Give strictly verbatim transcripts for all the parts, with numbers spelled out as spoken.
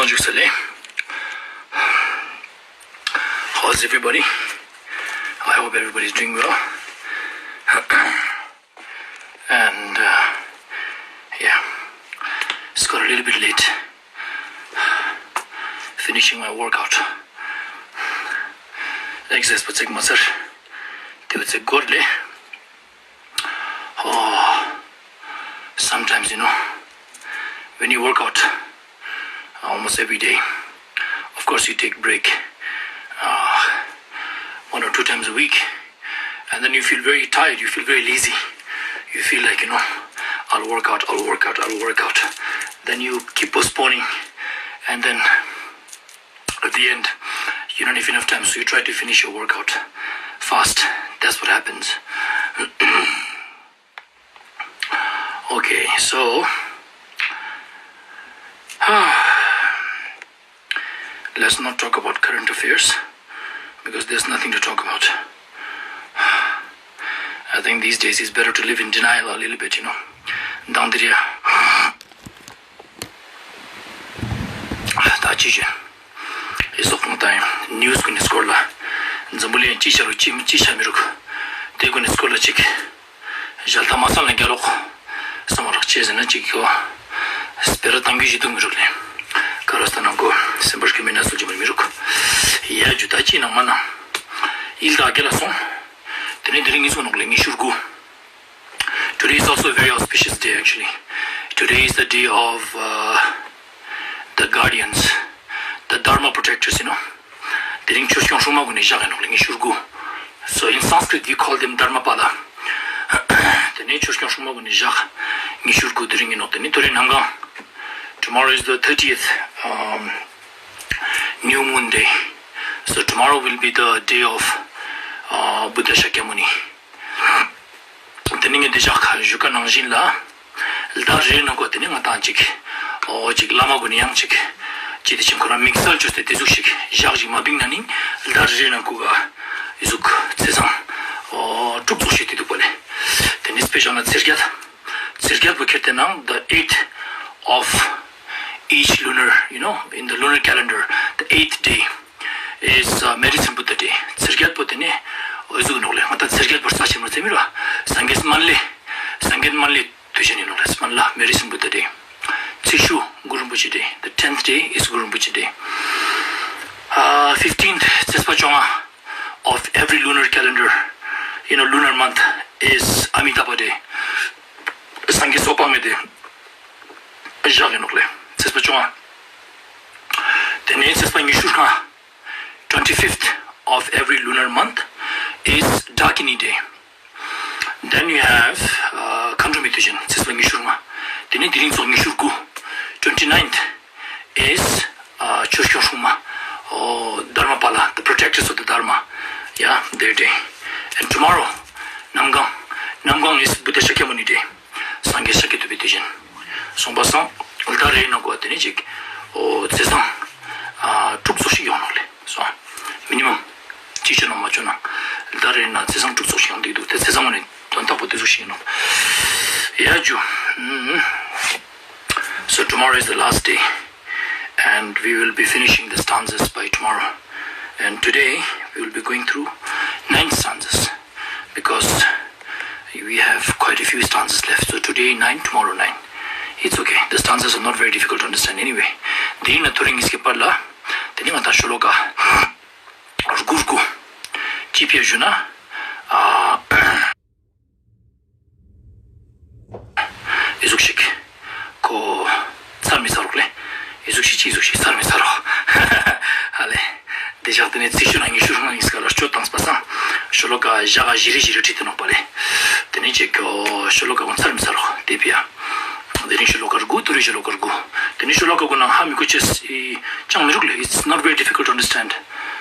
བཞུགས་ས་ལེ། How's everybody? I hope everybody is doing well. And uh, yeah, it's got a little bit late finishing my workout. Exercise པ་ཚིག་མ་ཚར། དེ་བ་ཚིག་གོར་ལེ། Oh, sometimes, you know, when you work out uh, almost every day, of course, you take break uh, one or two times a week, and then you feel very tired, you feel very lazy. You feel like, you know, I'll work out, I'll work out, I'll work out. Then you keep postponing, and then at the end, you don't have enough time, so you try to finish your workout fast. That's what happens. Okay, so let's not talk about current affairs because there's nothing to talk about. I think these days it's better to live in denial a little bit, you know. མདང་དེ་རེད། ད་ཅི་བྱེད། ཨི་སོག་ཁོང་ད་ཡང་ནིའུ་སི་ཀུན་ནི་སྐོར་ལ་འཛམ་བུ་གླིང་ཅི་བྱ་རུ་ཅི་ཅི་བྱ་མི་རུག་དེ་ཀུན་ནི་སྐོར་ལ་ཅིག་ཞལ་ཐ་མ་སང་ལ་རྒྱ་ལོག་སོང་བ་རག་ཅེས་ཟེར་ན་ཅིག་གོ། སྤེ་ར་གཏང་རྒྱུ་ཞིག་འདུག་མི་རུག་ལེ། ཀ་རོ་སྟ་ནང་གོ་སེམས་པར་སྐྱོན་མེད་ན་སུ་ཅི་མི་རུག་ཡ་ཇུ་ད་ཅི་ནང་མ་ནང་ཨིལ་ད་རྒྱ་ལ་སོང་། དེ་ནས་དེ་རིང་ངི་སོང་ནོག་ལེ་ངི་ཤུར་གུ། Today is also a very auspicious day, actually. Today is the day of uh, the guardians, the Dharma protectors, you know. དེ་རིང་ཆོས་སྐྱོང་སྲུང་མ་ཀུན་ནི་བཞག་ཡིན་ནོག་ལེ་ངི་ཤུར་གུ། So in Sanskrit, we call them Dharmapala. དེ་ནས་ཆོས་སྐྱོང་སྲུང་མ་ཀུན་ནི་བཞག་ངི་ཤུར་གུ་དེ་རིང་ཡིན་ནོག་དེ་ནི་དོ་རེ་ནམ་གང་། Tomorrow is the thirtieth um, new moon day. So tomorrow will be the day of uh, Buddha Shakyamuni. དེ་ནི་ངས་འདི་བཞག་ཁ་བཞུགས་ཀ་ནང་བཞིན་ལ། ལྡ་རེ་ནང་གོ་དེ་ནི་ང་དང་ཅིག་ཨོ་ཅིག་བླ་མ་གུན་ནི་ཡང་ཅིག་ཅི་དེ་ཅིག་ཁོ་རང་དམིགས་བསལ་བཅོས་ཏེ་དེ་ཟུག་ཞིག་བཞག་ཅིག་མ་བིང་ན་ནི་ལྡ་རེ་ནང་གོ་ག་ཨི་ཟུག་ཚེས་བཟང་ཨོ་དྲུག་ཙོག་ཞིག་དེ་འདུག་པ་ལེ། དེ་ནི་སྤེ་ཤལ་ན་ཚེས་བརྒྱད། ཚེས་བརྒྱད་པོ་ཁྱེར་ཏེ་ནང་the eighth of each lunar, you know, in the lunar calendar, the eighth day is uh, Medicine Buddha Day. ཚེས་བརྒྱད་པོ་དེ་ནི་འོ་ཟུག་ནོག་ལེ། ང་ད་ཚེས་བརྒྱད་པོར་ས་ཆེན་མོ་ཚེ་མི་ར་སངས་རྒྱས་མན་ལེ། སངས་རྒྱས་མན་ལེ་དུས་ཆེན་ཡིན་ནོག་ལེ། མན་ལ་Medicine Buddha Day. ཚེས་བཅུ་གུ་རུ་རིན་པོ་ཆེ་Day. The tenth day is Guru Rinpoche Day. Uh, fifteenth ཚེས་པ་བཅོ་ལྔ་of every lunar calendar, you know, lunar month is Amitabha Day. སངས་རྒྱས་སོ་པ་མེ་དེ་བཞག་ཡིན་ནོག་ལེ། ཚེས་པ་བཅོ་ལྔ། དེ་ནས་ཚེས་པ་ཉི་ཤུ་ལྔ། Twenty-fifth of every lunar month is Dakini Day. Then you have uh, Khandrumi Tujen, ཚེས་པ་ཉི་ཤུ་ལྔ། དེ་ནས་དེ་རིང་ཚོགས་ཉི་ཤུ་དགུ། Twenty-ninth is uh, ཆོས་སྐྱོང་སྲུང་མ། Oh, Dharmapala, the protectors of the Dharma. Yeah, their day. And tomorrow, Namgang. Namgang is Buddha Shakyamuni Day. སངས་རྒྱས་ཤཱཀྱ་ཐུབ་པའི་དུས་ཆེན། སོང་པ་སང་ལྡ་རེ་ནང་གོ་དེ་ནི་ཅིག་ཨོ་ཚེས་བཟང་ཨ་དྲུག་ཙོག་ཞིག་ཡོང་ནོག་ལེ། སོང་མི་ནི་མམ་ཅི་བྱོས་ན་མ་བྱོས་ན་ལྡ་རེ་ན་ཚེས་བཟང་དྲུག་ཙོག་ཞིག་ཡོང་འདུག་འདུག་དེ་ཚེས་བཟང་ངོ་ནས་དོན་དག་པོ་དེ་ཙོག་ཞིག་ཡིན་ནོག་ཡ་ཇུ། So tomorrow is the last day and we will be finishing the stanzas by tomorrow. And today we will be going through nine stanzas because we have quite a few stanzas left. So today nine, tomorrow nine. It's okay. The stanzas are not very difficult to understand anyway. དེ་ཡིན་ན་ཐོ་རེ་ངི་སྐད་པར་ལ་དེ་ནི་ང་དང་ཤོ་ལོ་ཀ་དགུ་དགུ་ཅི་ཕེ་ཞུ་ན། ཨི་ཟུག་ཤིག་ཁོ་ཚར་མི་ཚར་རོག་ལེ། ཨི་ཟུག་ཤིག་ཅི་ཨི་ཟུག་ཤིག་ཚར་མི་ཚར་རོག་ཧ་ལེ། དེ་བཞག་དེ་ནས་ཚིག་ཤུ་ན་ཉི་ཤུ་རང་ཨིན་སྐ་ལ་སྤྱོད་བཏང་པ་སང་ཤོ་ལོ་ཀ་བཞག་ག་བཞི་རེ་བཞི་རེ་བྲིས་ཏེ་ནོག་པ་ལེ། དེ་ནས་ཅིག་ཁོ་ཤོ་ལོ་ཀ་ཁོ་ཚར་མི་ཚར་རོག་དེ་ཕི་ཡ། དེ་རིང་ཤོ་ལོ་ཀ་དགུ་དུ་རིང་ཤོ་ལོ་ཀ་དགུ། དེ་ནས་ཤོ་ལོ་ཀ་དགུ་ནང་ཧ་མི་གོ་ཅེས་ཅང་མི་རུག་ལེ། It's not very difficult to understand.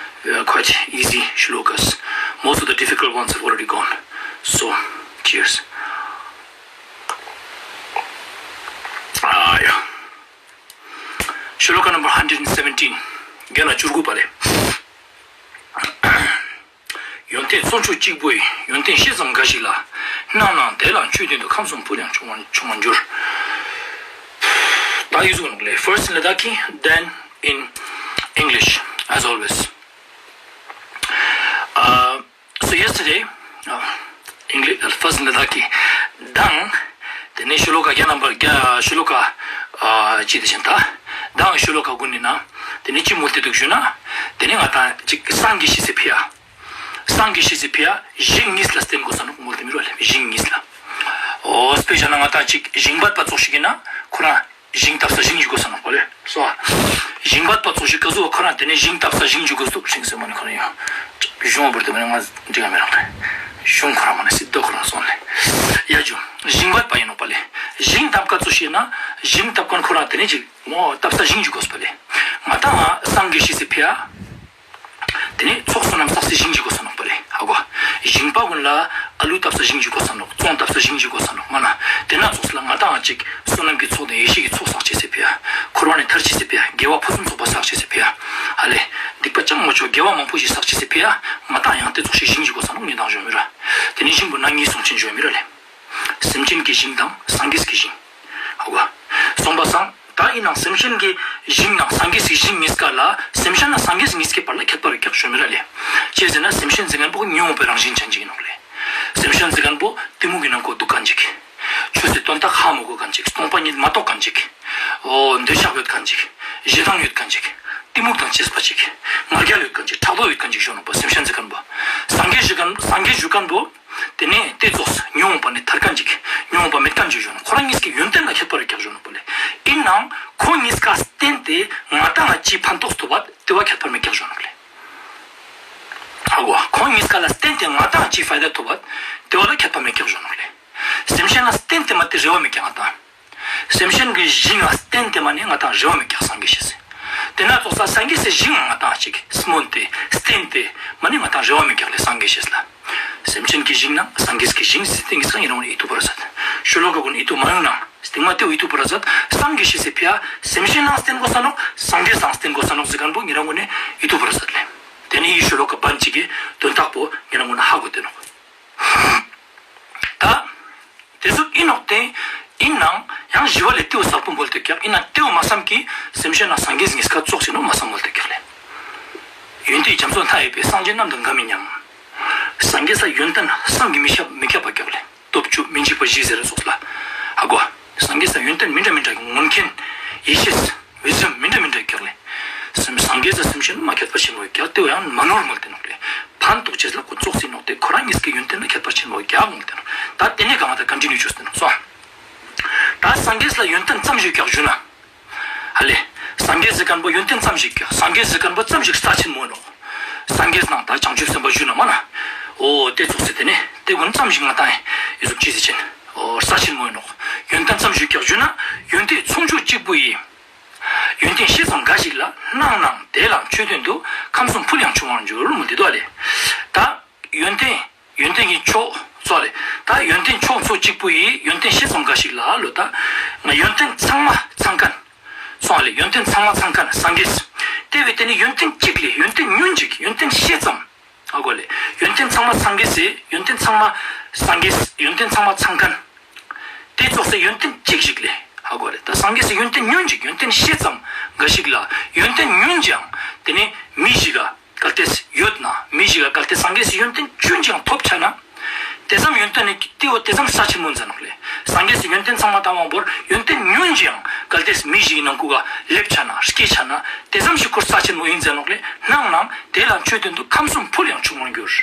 Quite easy shlokas. Most of the difficult ones have already gone. So, cheers. Ah, yeah. Shloka number one hundred seventeen. རྒན་ལགས་བཅུ་དགུ་པ་རེད། ཡོན་ཏན་གཙོ་མཆོག་གཅིག་པུས་ཡོན་ཏན་ཤེས་ཙམ་འགའ་ཞིག་ལ། སྣང་ནའང་དེ་ལ་ཆོས་དོན་དུ་ཁམས་གསུམ་ཕུལ་ཡང་ཆུང་བར་ཆུང་བར་འགྱུར། ད་ཡིག་གཟུགས་ནང་ལས་first in Ladakhi, then in English as always. Uh, so yesterday, uh, English, first ལ་དྭགས་ཀྱི་མདང་། དེ་ནས་ཤོ་ལོ་ཀ་བརྒྱ་རྣམ་པར་བརྒྱ་ཤོ་ལོ་ཀ་ཨ་ཅི་དེ་བཞིན་ད། མདང་ཤོ་ལོ་ཀ་དགུ་ནི་ན། དེ་ནས་ཅི་མོལ་ཏེ་འདུག་ཞུ་ན། དེ་ནས་ང་དང་ཅིག་སངས་རྒྱས་ཤེས་སི་ཕི་ཡ། སངས་རྒྱས་ཤེས་སི་ཕི་ཡ་ཞིང་གཉིས་ལ་བརྟེན་དགོས་ས་ནོག་མོལ་ཏེ་མི་རོ་ལེ། ཞིང་གཉིས་ལ། ཨོ་དཔེ་བཞག་ན་ང་དང་ཅིག་ཞིང་པ་པ་ཙོགས་ཤིག་ཡིན་ན་ཁོ་རང་ཞིང་བཏབ་ས་ཞིང་ཞིག་དགོས་ས་ནོག་པ་ལེ། སོ། ཞིང་པ་པ་ཙོགས་ཤིག་ག་ཟུག་ཁོ་རང་དེ་ནས་ཞིང་བཏབ་ས་ཞིང་ཞིག་དགོས་སུ་ཞིང་སེ་མ་ནི་ཁོ་རང་ཡང་གཞུང་བར་དུ་མ་ནི་ང་འགྲིག་ག་མི་རང་རེད། གཞུང་ཁོ་རང་མ་ནི་སྲིད་དོ་ཁོ་རང་སོང་ལེ། ཡ་ཇུ། ཞིང་པ་པ་ཡིན་ནོག་པ་ལེ། ཞིང་བཏབ་ག་ཙོགས་ཤིག་ཡིན་ན་ཞིང་བཏབ་མཁན་ཁོ་རང་དེ་ནས་ཅིག་མོ་བཏབ་ས་ཞིང་ཞིག་དགོས་པ་ལེ། ང་དང་སངས་རྒྱས་ཤེས་སི་ཕི་ཡ། དེ་ནས་ཚོགས་བསོད་ནམས་བསགས་སའི་ཞིང་ཞིག་དགོས་ས་ནོག་པ་ལེ། ཧ་གོ། ཞིང་པ་ཀུན་ལ་ཨ་ལུ་བཏབ་ས་ཞིང་ཞིག་དགོས་ས་ནོག་བཙོང་བཏབ་ས་ཞིང་ཞིག་དགོས་ས་ནོག་མ་ན། དེ་ན་ཚོགས་ལ་ང་དང་ཅིག་བསོད་ནམས་ཀྱི་ཚོགས་དང་ཡེ་ཤེས་ཀྱི་ཚོགས་བསགས་ཅེས་སི་ཕི་ཡ། འཁོར་བ་ནས་ཐར་ཅེས་སི་ཕི་ཡ། དགེ་བ་ཕུན་སུམ་ཚོགས་པ་བསགས་ཅེས་སི་ཕི་ཡ། ཧ་ལེ། སྡིག་པ་ཅང་མ་བྱོ་དགེ་བ་མང་པོ་ཞིག་བསགས་ཅེས་སི་ཕི་ཡ། ང་དང་ཡང་དེ་ཚོགས་ཤིག་ཞིང་ཞིག་དགོས་ས་ནོག་ངས་དང་ཞོ་མི་ར། དེ་ནས་ཞིང་པོ་ན་ངས་གསུང་ཆེན་ཞོ་མི་ར་ལེ། སེམས་ཅན་གྱི་ཞིང་དང་སངས་རྒྱས་ཀྱི་ཞིང་། ཧ་གོ། གསུངས་པ་སང་། ད་ཡིན་ནང་སེམས་ཅན་གྱི་ཞིང་ནང་སངས་རྒྱས་ཀྱི་ཞིང་གཉིས་ཀ་ལ། སེམས་ཅན་ནང་སངས་རྒྱས་གཉིས་ཀའི་བར་ལ་ཁྱད་པར་རིགས་ཀྱང་ཞོ་མི་ར་ལེ། ཅེས་ཟེར་ན་སེམས་ཅན་ཟེར་མཁན་པོ་ཉོན་མོངས་པའི་རང་བཞིན་ཅན་ཅིག་ཡིན་ནོག་ལེ། སེམས་ཅན་ཟེར་མཁན་པོ་གཏི་མུག་གི་ནང་ཁོ་འདུག་མཁན་ཅིག་ཆོས་སི་དོན་དག་ཧ་མ་གོ་མཁན་ཅིག་སྟོང་པ་ཉིད་མ་རྟོགས་མཁན་ཅིག་འོ་འདོད་ཆགས་ཡོད་མཁན་ཅིག་ཞེ་སྡང་ཡོད་མཁན་ཅིག་གཏི་མུག་དང་བཅས་པ་ཅིག་ང་རྒྱལ་ཡོད་མཁན་ཅིག་ཕྲག་དོག་ཡོད་མཁན་ཅིག་ཞོ་ནོག་པ་སེམས་ཅན་ཟེར་མཁན་པོ། སངས་རྒྱས་ཞུ་མཁན་སངས་རྒྱས་ཞུ་མཁན་པོ། དེ་ནས་དེ་ཚོགས་སུ་ཉོན་མོངས་པ་ནས་ཐར་མཁན་ཅིག་ཉོན་མོངས་པ་མེད་མཁན་ཅིག་ཞོ་ནོག་ཁོ་རང་གཉིས་ཀྱི་ཡོན་ཏན་ལ་ཁྱད་པར་རིགས་ཀྱང་ཞོ་ནོག་པ་ལེ། ཡིན་ནའང་ཁོ་གཉིས་ཀ་བརྟེན་ཏེ་ང་དང་ང་ཅི་ཕན་ཐོགས་ཐོབ་པ་དེ་བ་ཁྱད་པར་མེད་ཀྱང་ཞོ་ནོག་ལེ། ཧ་གོ། ཁོ་གཉིས་ཀ་ལ་བརྟེན་ཏེ་ང་དང་ཅི་ཕའི་ད་ཐོབ་པ་དེ་བ་ལ་ཁྱད་པར་མེད་ཀྱང་ཞོ་ནོག་ལེ། སེམས་ཅན་ལ་བརྟེན་ཏེ་མ་དེ་རེ་བ་མེད་ཀྱང་ང་དང་། སེམས་ཅན་གྱི་ཞིང་ལ་བརྟེན་ཏེ་མ་ནི་ང་དང་རེ་བ་མེད་ཀྱང་སངས་རྒྱས་ཤེས་སི། དེ་ན་ཚོགས་ས་སངས་རྒྱས་སི་ཞིང་ང་དང་ཅིག་སྨོན་ཏེ་བརྟེན་ཏེ་མ་ནི་ང་དང་རེ་བ་མེད་ཀྱང་ལེ་སངས་རྒྱས་ཤེས་ལ། སེམས་ཅན་གྱི་ཞིང་ན་སངས་རྒྱས་ཀྱི་ཞིང་སི་སྟེང་གི་སང་ཡིན་རུང་ནི་ཡིད་དུ་བར་ཟད། ཤོ་ལོ་ཀ་ཀུན་ཡིད་དུ་མ་ཡོང་ན་སྟེང་མ་དེའུ་ཡིད་དུ་བར་ཟད། སངས་རྒྱས་ཤེས་སི་ཕི་ཡ་སེམས་ཅན་ནང་བརྟེན་དགོས་ས་ནོག་སངས་རྒྱས་སང་བརྟེན་དགོས་ས་ནོག་ཟེར་མཁན་པོ་ཉེ་རང་ངོ་ནས་ཡིད་དུ་བར་ཟད་ལེ། དེ་ནི་ཡི་ཤོ་ལོ་ཀ་བན་གཅིག་གི་དོན་དག་པོ་ཉེ་རང་ངོ་ནས་ཧ་གོ་དེ་ནོག་ད། དེ་ཟུག་ཨིན་ནོག་སྟེ། ཨིན་ནའང་ཡང་ཞི་བ་ལས་ཏེའུ་ས་ཕུ་འབོལ་ཏེ་ཀྱག་ཨིན་ན་ཏེའུ་མ་བསམ་གི་སེམས་ཤེས་ན་སངས་རྒྱས་ངེས་ཁ་ཙོགས་ཟིན་ནོ་མ་བསམ་འབོལ་ཏེ་ཀྱག་ལེ། ཡོན་ཏན་རྒྱ་མཚོ་མཐའ་ཡས་པའི་སངས་རྒྱས་རྣམས་དང་འགའ་མི་མཉམ། སངས་རྒྱས་ས་ཡོན་ཏན་བསམ་གི་མི་ཁྱབ་མི་ཁྱབ་པ་ཀྱག་ལེ། སྟོབས་བཅུ་མི་འཇིགས་པ་བཞི་ཟེར་སོགས་ལ། ཧ་གོ། སངས་རྒྱས་ས་ཡོན་ཏན་མི་འདྲ་མི་འདྲ་གི་ངོམ་མཁན་ཡེ་ཤེས། ཝི་ཛམ་མི་འདྲ་མི་འདྲ་ཀྱག་ལེ། སེམས་སངས་རྒྱས་ས་སེམས་ཤེས་ན་མ་ཁྱད་པར་ཆེན་མོ་ཀྱག་ཏེ་ཡང་མ་ནོར་མོལ་ཏེ་ནོག་ལེ། ཕན་ཐོགས་ཅེས་ལ་ཁོ་ཙོགས་སི་ནོག་སྟེ་ཁོ་རང་ཉིད་ཀྱི་ཡོན་ཏན་ལ་ཁྱད་པར་ཆེན་མོ་ཀྱག་མོལ་ཏེ་ནོག་ད་དེ་ནས་གང་ལྟར་ཀོན་ཊི་ནིའུ་ཅོས་ཏེ་ནོག་སོ། ད་སངས་རྒྱས་ལ་ཡོན་ཏན་ཙམ་ཞིག་ཀྱག་ཞུ་ན། ཧ་ལེ། སངས་རྒྱས་ཟེར་མཁན་པོ་ཡོན་ཏན་ཙམ་ཞིག་ཀྱག་སངས་རྒྱས་ཟེར་མཁན་པོ་ཙམ་ཞིག་རྩ་ཆེན་མོ་ནོག་སངས་རྒྱས་ནང་ད་བྱང་ཆུབ་སེམས་དཔའ་ཞུ་ན་མ་ན། འོ་དེ་ཙོགས་སི་དེ་ནས་དེ་ཀུན་ཙམ་ཞིག་ང་དང་ཡི་ཟུག་ཅི་ཟེར་ཆེན། འོ་རྩ་ཆེན་མོ་ནོག་ཡོན་ཏན་ཙམ་ཞིག་ཀྱག་ཞུ་ན། ཡོན་ཏན་ཚོགས་མཆོག་གཅིག་པུ་ཡིས། ཡོན་ཏན་ཤེས་ཙམ་འགའ་ཞིག་ལ། སྣང་ནའང་དེ་ལ་མཆོད་དོན་དུ། ཁམས་གསུམ་ཕུལ་ཡང་ཆུང་བར་འགྱུར་མོ་འདི་དོ་ལེ། ད་ཡོན་ཏན་ཡོན་ཏན་གྱི་མཆོག་ཚོགས་ལེ། ད་ཡོན་ཏན་མཆོག་ཚོགས་གཅིག་པུ་ཡིས། ཡོན་ཏན་ཤེས་ཙམ་འགའ་ཞིག་ལ་ལོ། ད་ང་ཡོན་ཏན་ཚང་མ་ཚང་མཁན་ཚོགས་ལེ། ཡོན་ཏན་ཚང་མ་ཚང་མཁན་སངས་རྒྱས། དེ་བས་དེ་ནི་ཡོན་ཏན་གཅིག་ལས་ཡོན་ཏན་ཉུང་ཅིག་ཡོན་ཏན་ཤེས་ཙམ། ཧ་གོ་ལེ། ཡོན་ཏན་ཚང་མ་སངས་རྒྱས་སི། ཡོན་ཏན་ཚང་མ་སངས་རྒྱས། ཡོན་ཏན་ཚང་མ་ཚང་མཁན། དེ་ཙོགས་སི་ཡོན་ཏན་གཅིག་ཞིག་ལས། ཧ་གོ་ལེ། ད་སངས་རྒྱས་སི་ཡོན་ཏན་ཉུང་ཅིག་ཡོན་ཏན་ཤེས་ཙམ་འགའ་ཞིག་ལ། ཡོན་ཏན་ཉུང་ཅིག་ཡང་དེ་ནི་མི་ཞིག་ག་གལ་ཏེ་ཡོད་ན། མི་ཞིག་ག་གལ་ཏེ་སངས་རྒྱས་སི་ཡོན་ཏན་ཆུང་ཅིག་ཡང་ཐོབ་ཆ་ན། དེ་ཙམ་ཡོན་ཏན་ནི་དེའོ་དེ་ཙམ་རྩ་ཆེན་མོ་ཡིན་ཟེར་ནོག་ལེ། སངས་རྒྱས་སི་ཡོན་ཏན་ཚང་མ་དང་དབང་པོར་ཡོན་ཏན་ཉུང་ཅིག་ཡང་གལ་ཏེ་མི་ཞིག་གི་ནང་ཁུག་ག་སླེབས་ཆ་ན། སྐྱེས་ཆ་ན། དེ་ཙམ་ཞིག་ཁོ་རྩ་ཆེན་མོ་ཡིན་ཟེར་ནོག་ལེ། སྣང་ནའང་དེ་ལ་མཆོད་དོན་དུ། ཁམས་གསུམ་ཕུལ་ཡང་ཆུང་བར་འགྱུར།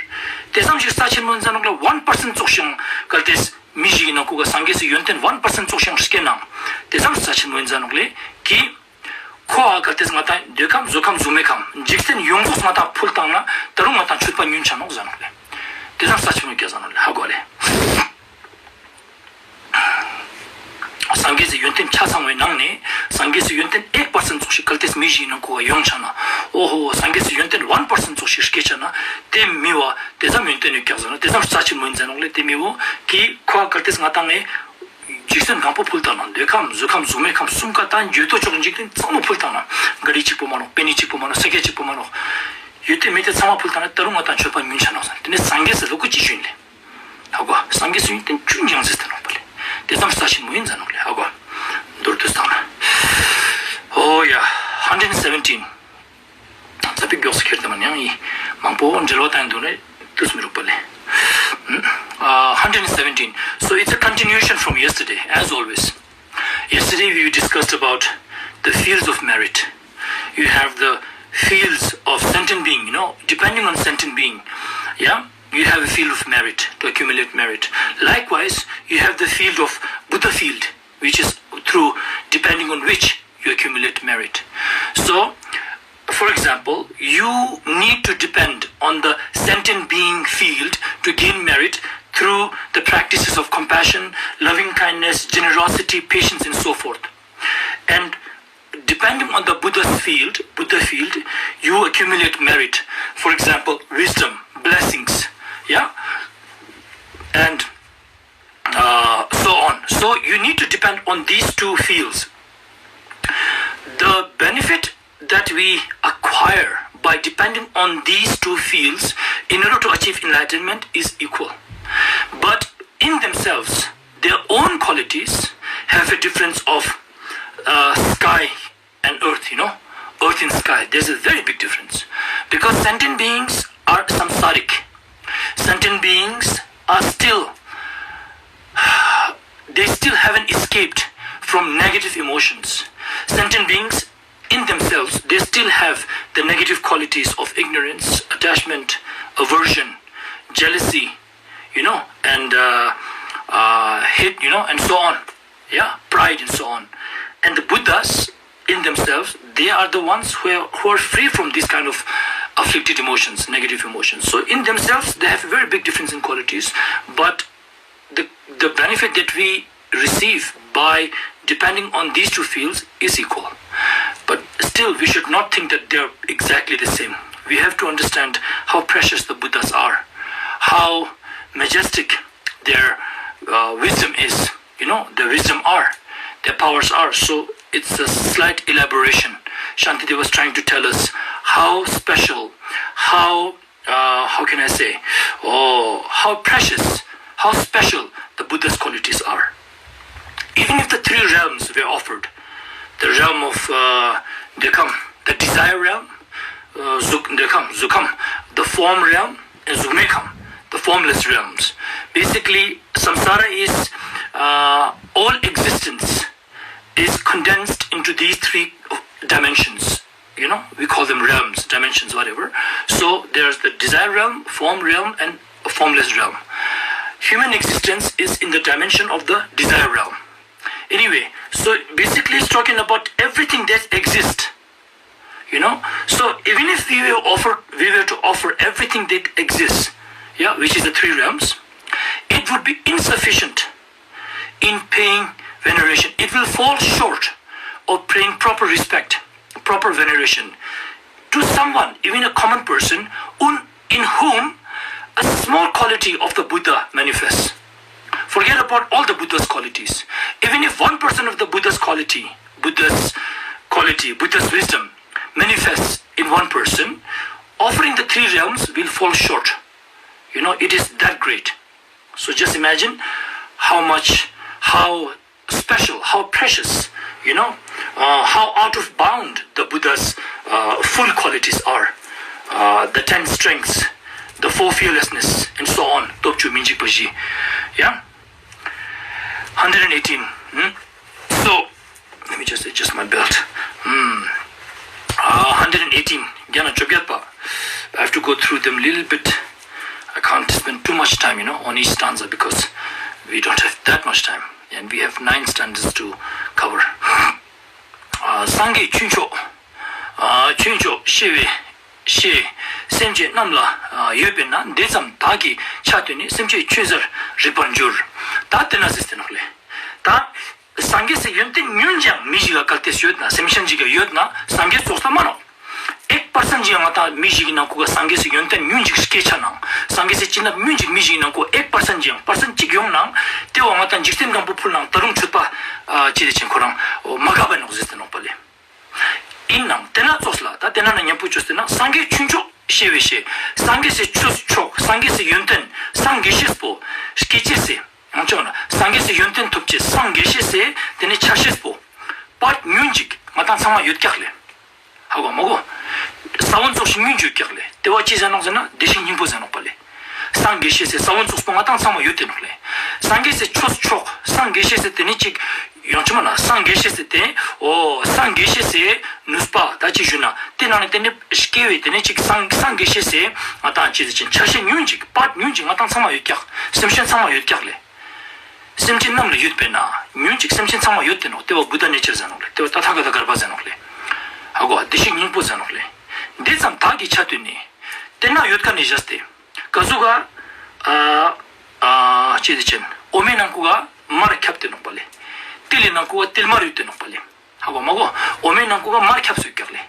དེ་ཙམ་ཞིག་རྩ་ཆེན་མོ་ཡིན་ཟེར་ནོག་ལེ། ཝན་པར་སེན་ཊི་ཙོགས་ཤིག་གལ་ཏེ་མི་ཞིག་གི་ནང་ཁུག་ག་སངས་རྒྱས་སི་ཡོན་ཏན་ཝན་པར་སེན་ཊི་ཙོགས་ཤིག་སྐྱེས་ནའང་དེ་ཙམ་རྩ་ཆེན་མོ་ཡིན་ཟེར་ནོག་ལེ། གི། ཁོ་ཨ་གལ་ཏེ་ང་དང་འདོད་ཁམས་གཟུགས་ཁམས་གཟུགས་མེད་ཁམས་འཇིག་རྟེན་ཡོངས་རྫོགས་ང་དང་ཕུལ་བཏང་ན་ད་རུང་ང་དང་མཆོད་པ་ཉུང་ཆ་ནོག་ཟེར་ནོག་ལེ། དེ་ཙམ་རྩ་ཆེན་མོ་ཡིན་ཟེར་ནོག་ལེ། ཧ་གོ་ལེ། སངས་རྒྱས་སི་ཡོན་ཏན་ཆ་ཚང་བའི་ནང་ནས་སངས་རྒྱས་སི་ཡོན་ཏན་ཨེག་པར་སེན་ཊི་ཙོགས་ཤིག་གལ་ཏེ་མི་ཞིག་གི་ནང་ཁུག་ག་ཡོང་ཆ་ན། ཨོ་ཧོ། སངས་རྒྱས་སི་ཡོན་ཏན་ཝན་པར་སེན་ཊི་ཙོགས་ཤིག་སྐྱེས་ཆ་ན། དེ་མི་བོ་དེ་ཙམ་ཡོན་ཏན་ཡོད་ཀྱག་ཟེར་ན། དེ་ཙམ་རྩ་ཆེན་མོ་ཡིན་ཟེར་ནོག་ལེ། དེ་མི་བོ་གི་ཁོ་ཨ་གལ་ཏེ་ང་དང་ངས། འཇིག་རྟེན་གང་པོ་ཕུལ་བཏང་ན། འདོད་ཁམས་གཟུགས་ཁམས་གཟུགས་མེད་ཁམས་གསུམ་ཀ་དང་འགྱོད་དོ་ཅོག་འཇིག་རྟེན་ཚང་མ་ཕུལ་བཏང་ན། ག་རི་གཅིག་པོ་མ་ནོག་པེ་ནི་གཅིག་པོ་མ་ནོག་ས་ཀྱད་གཅིག་པོ་མ་ནོག་ཡོད་དེ་མེད་དེ་ཚང་མ་ཕུལ་བཏང་ན་ད་རུང་ང་དང་མཆོད་པ་ཉུང་ཆ་ནོག་ཟེར། དེ་ནས་སངས་རྒྱས་སི་ལུགས་ཀྱི་ཅི་ཞུ་ཡིན་ལེ། ཧ་གོ། སངས་རྒྱས་སི་ཡོན་ཏན་ཆུང་ཅིག་ཡང་ཟེར་ཏེ་ནོག་པ་ལེ། དེ་ཙམ་རྩ་ཆེན་མོ་ཡིན་ཟེར་ནོག་ལེ། ཧ་གོ། མདོར་བསྡུས་བཏང་ན། ཨོ་ཡ། ཧ། Hundred seventeen. ཚ་པིག་མགྱོགས་སུ་ཁྱེར་ཏེ་མ་ཉང་ཡིན། མང་པོ་འབྲེལ་བ་བཏང་འདུག་ནས་དུས་མི་རུག་པ་ལས། Uh, hundred seventeen. So it's a continuation from yesterday, as always. Yesterday we discussed about the fields of merit. You have the fields of sentient being, you know, depending on sentient being, yeah, you have a field of merit to accumulate merit. Likewise, you have the field of Buddha field, which is through depending on which you accumulate merit. So, for example, you need to depend on the sentient being field to gain merit through the practices of compassion, loving kindness, generosity, patience, and so forth. And depending on the Buddha's field, Buddha field, you accumulate merit. For example, wisdom, blessings, yeah, and uh, so on. So you need to depend on these two fields. The benefit that we acquire by depending on these two fields in order to achieve enlightenment is equal. But in themselves, their own qualities have a difference of uh, sky and earth, you know, earth and sky. There's a very big difference. Because sentient beings are samsaric. Sentient beings are still, they still haven't escaped from negative emotions. Sentient beings in themselves, they still have the negative qualities of ignorance, attachment, aversion, jealousy, you know, and uh, uh, hate, you know, and so on. Yeah, pride and so on. And the Buddhas, in themselves, they are the ones who are, who are free from these kind of afflicted emotions, negative emotions. So in themselves, they have a very big difference in qualities, but the, the benefit that we receive by depending on these two fields is equal. But still, we should not think that they're exactly the same. We have to understand how precious the Buddhas are, how majestic their uh, wisdom is, you know, their wisdom are, their powers are. So it's a slight elaboration. Shantideva was trying to tell us how special, how uh, how can I say, oh, how precious, how special the Buddha's qualities are. Even if the three realms were offered, the realm of uh, Dekam, the desire realm, uh, Zuk, Dekam, Zukam, the form realm, and Zukmekam, the formless realms. Basically, samsara is uh, all existence is condensed into these three dimensions. You know, we call them realms, dimensions, whatever. So there's the desire realm, form realm, and a formless realm. Human existence is in the dimension of the desire realm. Anyway, so basically it's talking about everything that exists. You know, so even if we were offer, we were to offer everything that exists, yeah, which is the three realms, it would be insufficient in paying veneration. It will fall short of paying proper respect, proper veneration to someone, even a common person, un, in whom a small quality of the Buddha manifests. Forget about all the Buddha's qualities. Even if one percent of the Buddha's quality, Buddha's quality, Buddha's wisdom manifests in one person, offering the three realms will fall short. You know, it is that great. So just imagine how much, how special, how precious, you know, uh, how out of bound the Buddha's uh, full qualities are. Uh, the ten strengths, the four fearlessness, and so on. Topchu minjik paji. Yeah? Hundred and eighteen. Hmm? So, let me just adjust my belt. Hmm. Uh, hundred and eighteen. Gyana chobgyatpa. I have to go through them a little bit. I can't spend too much time, you know, on each stanza because we don't have that much time. And we have nine stanzas to cover. Uh, སངས་རྒྱས་ཆོས་མཆོག་ཨ། ཆོས་མཆོག་ཤེས་པའི་ཤེས། སེམས་ཅན་རྣམས་ལ་ཨ་ཡོད་པས་ན། འདི་ཙམ་བདག་གིས་ཕྱག་བཏོན་ནས། སེམས་ཅན་ཆོས་ཟད་རིག་པར་འགྱུར། ད་དེ་ན་ཟེར་ཏེ་ནོག་ལེ། ད་སངས་རྒྱས་སི་ཡོན་ཏན་ཉུང་ཅང་མི་ཞིག་ག་གལ་ཏེ་ཡོད་ན། སེམས་ཅན་ཅིག་ག་ཡོད་ན། སངས་རྒྱས་ཙོགས་ལ་མ་ནོག་ཨེག་པར་སན་ཅིག་ཡང་ང་ཏང་མི་ཞིག་གི་ནང་ཁུ་ག་སངས་རྒྱས་སི་ཡོན་ཏན་ཉུང་ཅིག་སྐད་ཆ་ནང་། སངས་རྒྱས་སི་བྱིན་རླབས་ཉུང་ཅིག་མི་ཞིག་གི་ནང་ཁུ་ཨེག་པར་སན་ཅིག་ཡང་པར་སན་གཅིག་ཡོང་ནང་། དེ་བ་ང་ཏང་འཇིག་རྟེན་སྒམ་པོ་ཕུལ་ནང་ད་རུང་ཚུད་པ་ཨ་ཅི་དེ་ཅན་ཁོ་རང་མ་དགའ་བ་ནོག་ཟེར་ཏེ་ནོག་པ་ལེ། ཡིན་ནང་དེ་ན་ཙོགས་ལ་ད་དེ་ན་ན་མཉམ་པོ་བཅོས་ཏེ་ན། སངས་རྒྱས་ཆོས་མཆོག་ཤེས་པའི་ཤེས། སངས་རྒྱས་སི་ཆོས་མཆོག་སངས་རྒྱས་སི་ཡོན་ཏན་སངས་རྒྱས་ཤེས་པོ་སྐྱེ་ཅེས་སི། ཡང་ཅོག་ན་སངས་རྒྱས་སི་ཡོན་ཏན་ཐོབ་ཅེས་སངས་རྒྱས་ཤེས་སི་དེ་ནི་ཆ་ཤེས་པོ་པར་ཉུང་ཅིག་ང་ཏང་ཚང་མ་ཡོད་ཀྱག་ལེ། ཧ་གོ་མ་གོ། ས་བོན་ཚོགས་ཤིག་སྙུན་འཇུག་ཀྱག་ལེ། དེ་བ་ཅི་ཟེར་ནོག་ཟེར་ན་བདེ་གཤེགས་སྙིང་པོ་ཟེར་ནོག་པ་ལེ། སངས་རྒྱས་ཤེས་ཟེར་ས་བོན་ཚོགས་པོ་ང་ཏང་ཚང་མ་ཡོད་དེ་ནོག་ལེ། སངས་རྒྱས་ཟེར་ཆོས་མཆོག་སངས་རྒྱས་ཤེས་ཟེར་དེ་ནི་ཅིག་ཡོང་ཆི་མ་ན་སངས་རྒྱས་ཤེས་ཟེར་དེ། འོ་སངས་རྒྱས་ཤེས་ཟེར་ནུས་པ་ད་ཅིག་ཞུ་ན་དེ་ནང་ནས་དེ་ནི་སྐྱེ་བའི་དེ་ནི་ཅིག་སངས་སངས་རྒྱས་ཤེས་ཟེར་ང་ཏང་ཅི་ཟེར་ཅན་ཆ་ཤས་སྙུན་འཇུག་པར་སྙུན་འཇུག་ང་ཏང་ཚང་མ་ཡོད་ཀྱག་སེམས་ཅན་ཚང་མ་ཡོད་ཀྱག་ལེ། སེམས་ཅན་རྣམས་ལ་ཡོད་པས་ན། ཉོན་ཅིག་སེམས་ཅན་ཚང་མ་ཡོད་དེ་ནོག་དེ་བ་བུདྡྷ་ནེ་ཅར་ཟེར་ནོག་ལེ། དེ་བ་ཏ་ཐཱ་ག་ཏ་གརྦྷ་ཟེར་ནོག་ལེ། ཧ་གོ་བདེ་གཤེགས་སྙིང་པོ་ཟེར་ནོག་ལེ། འདི་ཙམ་དག་གི་ཆ་དུས་ནི། དེ་ན་ཡོད་ཀ་ནི་བཞག་སྟེ། ག་ཟུག་ག་ཨ་ཨ་ཅི་དེ་ཅན། འོ་མའི་ནང་ཁུ་ག་མར་ཁྱབ་དེ་ནོག་པ་ལེ། ཏིལ་ལི་ནང་ཁུ་ག་ཏིལ་མར་ཡོད་དེ་ནོག་པ་ལེ། ཧ་གོ་མ་གོ། འོ་མའི་ནང་ཁུ་ག་མར་ཁྱབ་སུ་ཀྱག་ལེ།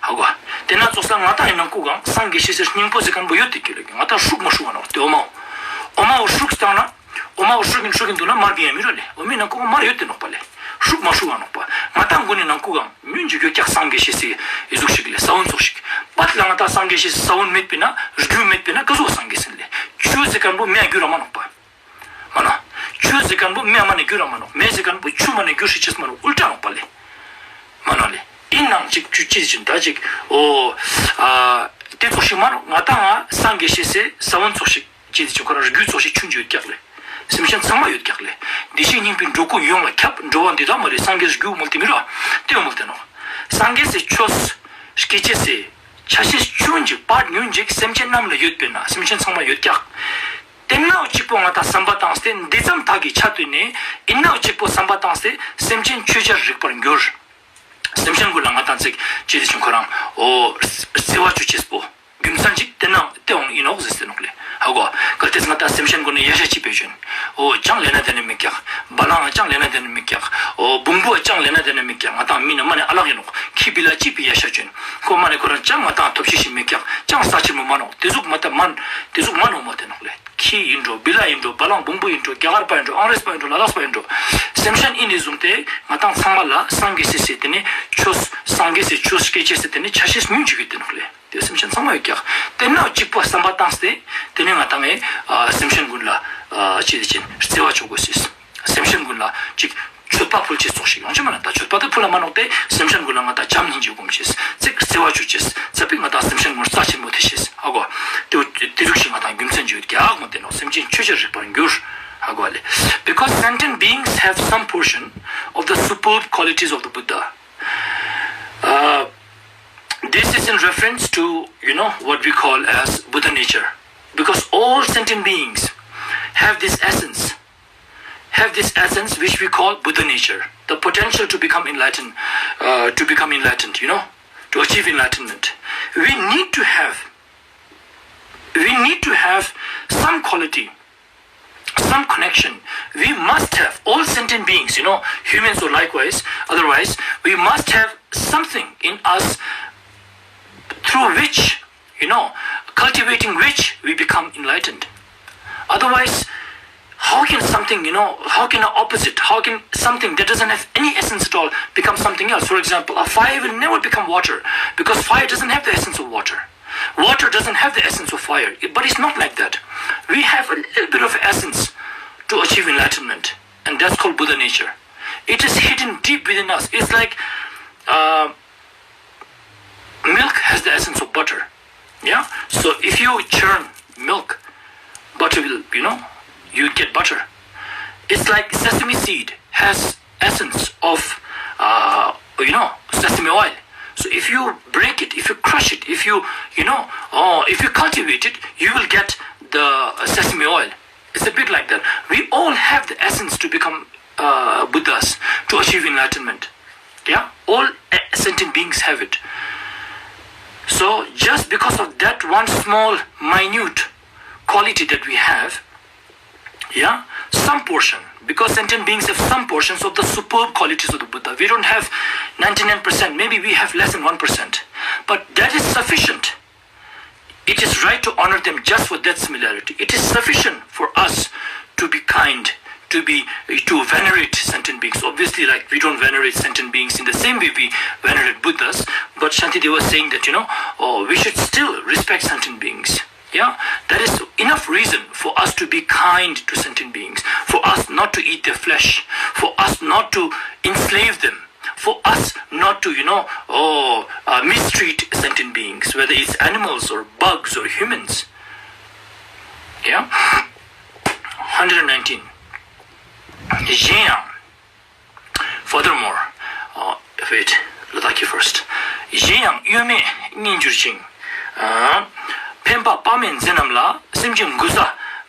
ཧ་གོ། དེ་ན་ཙོགས་ས་ང་ཏང་ཡི་ནང་ཁུ་ག་སངས་རྒྱས་ཤེས་ཟེར་སྙིང་པོ་ཟེར་མཁན་པོ་ཡོད་དེ་ཀྱི་ལེ། ང་ཏང་ཧྲུག་མ་ཧྲུག་ག་ནོག་དེ་འོ་མའོ། འོ་མའོ་ཧྲུག་བཏང་ན། འོ་མའོ་ཧྲུག་གིན་ཧྲུག་གིན་འདུག་ན་མར་གིན་ཡང་མི་རོ་ལེ། འོ་མའི་ནང་ཁུ་ག་མར་ཡོད་དེ་ནོག་པ་ལེ། ཧྲུག་མ་ཧྲུག་ག་ནོག་པ། ང་ཏང་གུན་ནི་ནང་ཁུ་ག་མྱོན་འཇུག་ཡོད་ཀྱག་སངས་རྒྱས་ཤེས་ཟེར་ཡི་ཟུག་ཤིག་ལེ་ས་བོན་ཚོགས་ཤིག་པད་ལ་ང་ཏང་སངས་རྒྱས་ཤེས་ཟེར་ས་བོན་མེད་པས་ན་རྒྱུ་མེད་པས་ན་ག་ཟུག་སངས་རྒྱས་ཟེར་ལེ། ཆུ་ཟེར་མཁན་པོ་མེ་རྒྱུ་ར་མ་ནོག་པ། མ་ན། ཆུ་ཟེར་མཁན་པོ་མེ་མ་ནི་རྒྱུ་ར་མ་ནོག་མེ་ཟེར་མཁན་པོ་ཆུ་མ་ནི་རྒྱུ་ཧྲི་ཅེས་མ་ནོག་ཨུལ་ཊ་ནོག་པ་ལེ། མ་ན་ལེ། ཨིན་ནང་ཅིག་ཆུ་ཅི་ཟེར་ད་ཅིག་འོ། ཨ། དེ་ཚོགས་ཤིག་མ་ནོག་ང་ཏང་ང་སངས་རྒྱས་ཤེས་ཟེར་ས་བོན་ཚོགས་ཤིག་ཅི་ཟེར་ཁོ་རང་རྒྱུ་ཚོགས་ཤིག་ཆུན་ཅི་ཡོད་ཀྱག་ལེ། སེམས་ཅན་ཚང་མ་ཡོད་ཀྱག་ལེ། བདེ་གཤེགས་སྙིང་པོའི་འགྲོ་ཀུན་ཡོངས་ལ་ཁྱབ་འགྲོ་བ་འདི་དག་མ་ལེ་སངས་རྒྱས་རྒྱུ་མོལ་དེ་མི་རོ། དེ་མོལ་དེ་ནོག་སངས་རྒྱས་ཟེར་ཆོས། སྐད་ཅེས་ཟེར། ཆ་ཤས་ཆུན་ཅིག་པར་ཉུན་ཅིག་སེམས་ཅན་རྣམས་ལ་ཡོད་པས་ན་སེམས་ཅན་ཚང་མ་ཡོད་ཀྱག་དེ་ནའོ་གཅིག་པོ་ང་ཏང་བསམ་པ་བཏང་སྟེ་འདི་ཙམ་དག་གི་ཆ་དུས་ནས་ཨིན་ནའོ་གཅིག་པོ་བསམ་པ་བཏང་སྟེ་སེམས་ཅན་ཆོས་ཅན་རིག་པར་འགྱུར། སེམས་ཅན་ཀུན་ལ་ང་ཏང་ཚིག་ཅི་དེ་ཆུན་ཁོ་རང་འོ་བརྩེ་བ་ཅོ་ཅེས་པོ་རྒྱུ་མཚན་ཅིག་དེ་ནའོ་དེ་འོང་ཨིན་ནོག་ཟེར་ཏེ་ནོག་ལེ། ཧ་གོ། གལ་ཏེ་ང་ཏང་སེམས་ཅན་ཀུན་ནི་ཡ་ཤ་ཅི་པེ་ཅོན། འོ་ཅང་ལེ་ན་དེ་ནི་མི་ཀྱག་བ་ལང་ཅང་ལེ་ན་དེ་ནི་མི་ཀྱག་འོ་བུང་བུ་ཅང་ལེ་ན་དེ་ནི་མི་ཀྱག་ང་ཏང་མི་ནི་མ་ནི་ཨ་ལག་ཡིན་ནོག་ཁི་བི་ལ་ཅི་པེ་ཡ་ཤ་ཅོན། ཁོ་མ་ནི་ཁོ་རང་ཅང་ང་ཏང་ཐོབ་ཤེས་ཤིག་མི་ཀྱག་ཅང་ས་ཆེན་མོ་མ་ནོག་དེ་ཟུག་མ་ཏ་མན། དེ་ཟུག་མ་ནོག་མོ་དེ་ནོག་ལེ། ཁི་ཡིན་འགྲོ་བི་ལ་ཡིན་འགྲོ་བ་ལང་བུང་བུ་ཡིན་འགྲོ་རྒྱ་གར་པ་ཡིན་འགྲོ་ཨང་རེས་པ་ཡིན་འགྲོ་ལ་དྭགས་པ་ཡིན་འགྲོ་སེམས་ཅན་ཨིན་ནི་བཟུང་སྟེ་ང་ཏང་ཚང་མ་ལ་སངས་རྒྱས་ཟེར་ཟེར་དེ་ནི་ཆོས་སངས་རྒྱས་ཟེར་ཆོས་སྐད་ཅེས་ཟེར་དེ་ནི་ཆ་ཤས་སྙུན་ཅིག་ཡོད་དེ་ནོག་ལེ། དེ་སེམས་ཅན་ཚང་མ་ཡོད་ཀྱག་དེ་ནའོ་གཅིག་པོ་བསམ་པ་བཏང་སྟེ་དེ་ནས་ང་ཏང་ངས་ཨ་སེམས་ཅན་ཀུན་ལ་ཨ་ཅི་དེ་ཅན་བརྩེ་བ་ཅོ་དགོས་ཟེར། སེམས་ཅན་ཀུན་ལ་ཅིག་མཆོད་པ་ཕུལ་ཅེས་ཚོགས་ཤིག་ཡོང་ཅི་མ་ན་ད་མཆོད་པ་དེ་ཕུལ་ལ་མ་ནོག་སྟེ་སེམས་ཅན་ཀུན་ལ་ང་ཏང་བྱམས་སྙིང་རྗེ་སྒོམ་ཅེས་ཚིག་བརྩེ་བ་ཅོ་ཅེས་ཚ་པིག་ང་ཏང་སེམས་ཅན་ཀུན་རྩ་ཆེན་མོ་དེ་ཤེས་ཧ་གོ། དེ་དེ་རིགས་ཤིག་ང་ཏང་རྒྱུ་མཚན་ཅི་ཡོད་ཀྱག་མོ་དེ་ནོག་སེམས་ཅན་ཆོས་ཅན་རིག་པར་འགྱུར་ཧ་གོ་ལེ། Because sentient beings have some portion of the superb qualities of the Buddha. Uh, this is in reference to, you know, what we call as Buddha nature. Because all sentient beings have this essence, have this essence which we call Buddha nature, the potential to become enlightened, uh, to become enlightened, you know, to achieve enlightenment. We need to have, we need to have some quality, some connection. We must have, all sentient beings, you know, humans or likewise, otherwise, we must have something in us through which, you know, cultivating which we become enlightened. Otherwise, how can something, you know, how can an opposite, how can something that doesn't have any essence at all become something else? For example, a fire will never become water because fire doesn't have the essence of water. Water doesn't have the essence of fire, but it's not like that. We have a little bit of essence to achieve enlightenment, and that's called Buddha nature. It is hidden deep within us. It's like uh, milk has the essence of butter. Yeah? So if you churn milk, butter will, you know, you get butter. It's like sesame seed has essence of, uh, you know, sesame oil. So if you break it, if you crush it, if you, you know, uh, if you cultivate it, you will get the uh, sesame oil. It's a bit like that. We all have the essence to become uh, Buddhas, to achieve enlightenment. Yeah, all uh, sentient beings have it. So just because of that one small, minute quality that we have, yeah, some portion, because sentient beings have some portions of the superb qualities of the Buddha. We don't have ninety-nine percent, maybe we have less than one percent. But that is sufficient. It is right to honor them just for that similarity. It is sufficient for us to be kind, to be to venerate sentient beings. Obviously, like, we don't venerate sentient beings in the same way we venerate Buddhas, but Shantideva was saying that, you know, oh, we should still respect sentient beings. Yeah, that is enough reason for us to be kind to sentient beings, for us not to eat their flesh, for us not to enslave them, for us not to, you know, oh, uh, mistreat sentient beings, whether it's animals or bugs or humans. Yeah? one hundred nineteen. གཞན་ཡང་། Furthermore, uh, wait, ལ་དྭགས་ཀྱི་first. གཞན་ཡང་གཡོ་མེད་སྙན་འགྱུར་ཅིང་། ཨ། འཕེན་པ་དཔག་མེད་མཛད་རྣམས་ལ། སེམས་ཅན་མགུ་ས་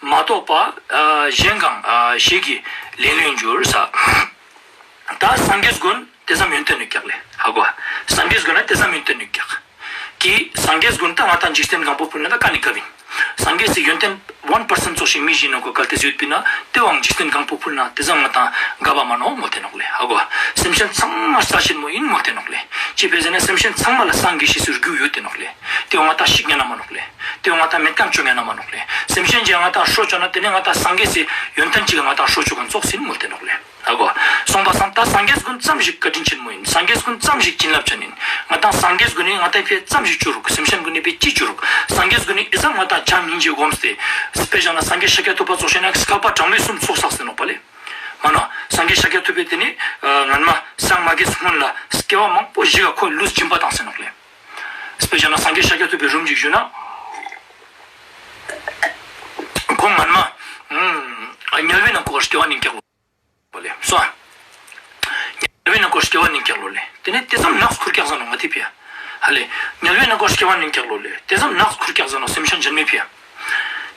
མ་གཏོགས་པ། ཨ། གཞན་གང་། ཨ། ཞིག་གིས་ལན་ལོན་འགྱུར་ས། ད་སངས་རྒྱས་ཀུན་དེ་ཙམ་ཡོན་ཏན་ནུས་ཀྱག་ལེ། ཧ་གོ། སངས་རྒྱས་ཀུན་ན་དེ་ཙམ་ཡོན་ཏན་ནུས་ཀྱག་གི་སངས་རྒྱས་ཀུན་ད་ང་དང་འཇིག་རྟེན་གང་པོ་ཕུལ་ན་ད་ཀ་ནི་ཀ་བིན། སངས་རྒྱས་སི་ཡོན་ཏན་one percent ཙོགས་ཤིག་མི་བཞིན་ནོ་གོ་གལ་ཏེ་ཡོད་པིན་ན། དེ་བའང་འཇིག་རྟེན་གང་པོ་ཕུལ་ན་དེ་ཙམ་ང་དང་དགའ་བ་མ་ནོ་མོ་དེ་ནོག་ལེ། ཧ་གོ། སེམས་ཅན་ཚང་མ་རྩ་ཆེན་མོ་ཡིན་མོ་དེ་ནོག་ལེ། ཅི་ཕེ་ཟེར་ན་སེམས་ཅན་ཚང་མ་ལ་སངས་རྒྱས་ཤེས་སུ་རྒྱུ་ཡོད་དེ་ནོག་ལེ། དེ་བ་ང་དང་ཤིག་ཉན་ན་མ་ནོག་ལེ། དེ་བ་ང་དང་མེད་ཀམ་ཅོ་ཉན་ན་མ་ནོག་ལེ། སེམས་ཅན་གྱིས་ང་དང་ཧྲོ་ཅོ་ན་དེ་ནས་ང་དང་སངས་རྒྱས་སི་ཡོན་ཏན་གཅིག་ག་ང་དང་ཧྲོ་ཅོ་ག་ཙོགས་ཡིན་མོ་དེ་ནོག་ལེ། ཨ་གོ། སོང་པ་སང་ད་སངས་རྒྱས་ཀུན་ཙམ་ཞིག་བཀའ་དྲིན་ཆེན་མོ་ཡིན། སངས་རྒྱས་ཀུན་ཙམ་ཞིག་བྱིན་རླབས་ཅན་ཡིན། ང་དང་སངས་རྒྱས་ཀུན་ནི་ང་དང་ཕེ་ཙམ་ཞིག་བཅུ་རུག་སེམས་ཅན་ཀུན་ནི་ཕེ་ཅི་བཅུ་རུག་སངས་རྒྱས་ཀུན་ནི་ཨི་ཙམ་ང་དང་བྱམས་སྙིང་རྗེ་སྒོམ་སྟེ། དཔེ་བཞག་ན་སངས་རྒྱས་ཤཱཀྱ་ཐུབ་པ་ཙོགས་བཤད་ན་བསྐལ་པ་གྲངས་མེད་གསུམ་ཚོགས་བསགས་ཟེར་ནོག་པ་ལེ། མ་ན། སངས་རྒྱས་ཤཱཀྱ་ཐུབ་པས་དེ་ནི་སྔན་མ་སངས་མ་རྒྱས་སྔོན་ལ་སྐྱེ་བ་མང་པོ་ཞིག་ག་ཁོ་ལུས་སྦྱིན་པ་བཏང་ཟེར་ནོག་ལེ། དཔེ་བཞག་ན་སངས་རྒྱས་ཤཱཀྱ་ཐུབ་པའི་རུམ་ཅིག་བཞུགས་ན། ཁོ་སྔན་མ། དམྱལ་བའི་ནང་ཁོ་སྐྱེ་བ་ནི་ཀྱག་ལོ། པ་ལེ། སོ། དམྱལ་བའི་ནང་ཁོ་སྐྱེ་བ་ནི་ཀྱག་ལོ་ལེ། དེ་ནས་དེ་ཙམ་ནགས་ཁུར་ཀྱག་ཟ་ནོ་ང་དེ་ཕི་ཡ། ཧ་ལེ། དམྱལ་བའི་ནང་ཁོ་སྐྱེ་བ་ནི་ཀྱག་ལོ་ལེ། དེ་ཙམ་ནགས་ཁུར་ཀྱག་ཟ་ནོ་སེམས་ཅན་འཇལ་མེད་ཕི་ཡ།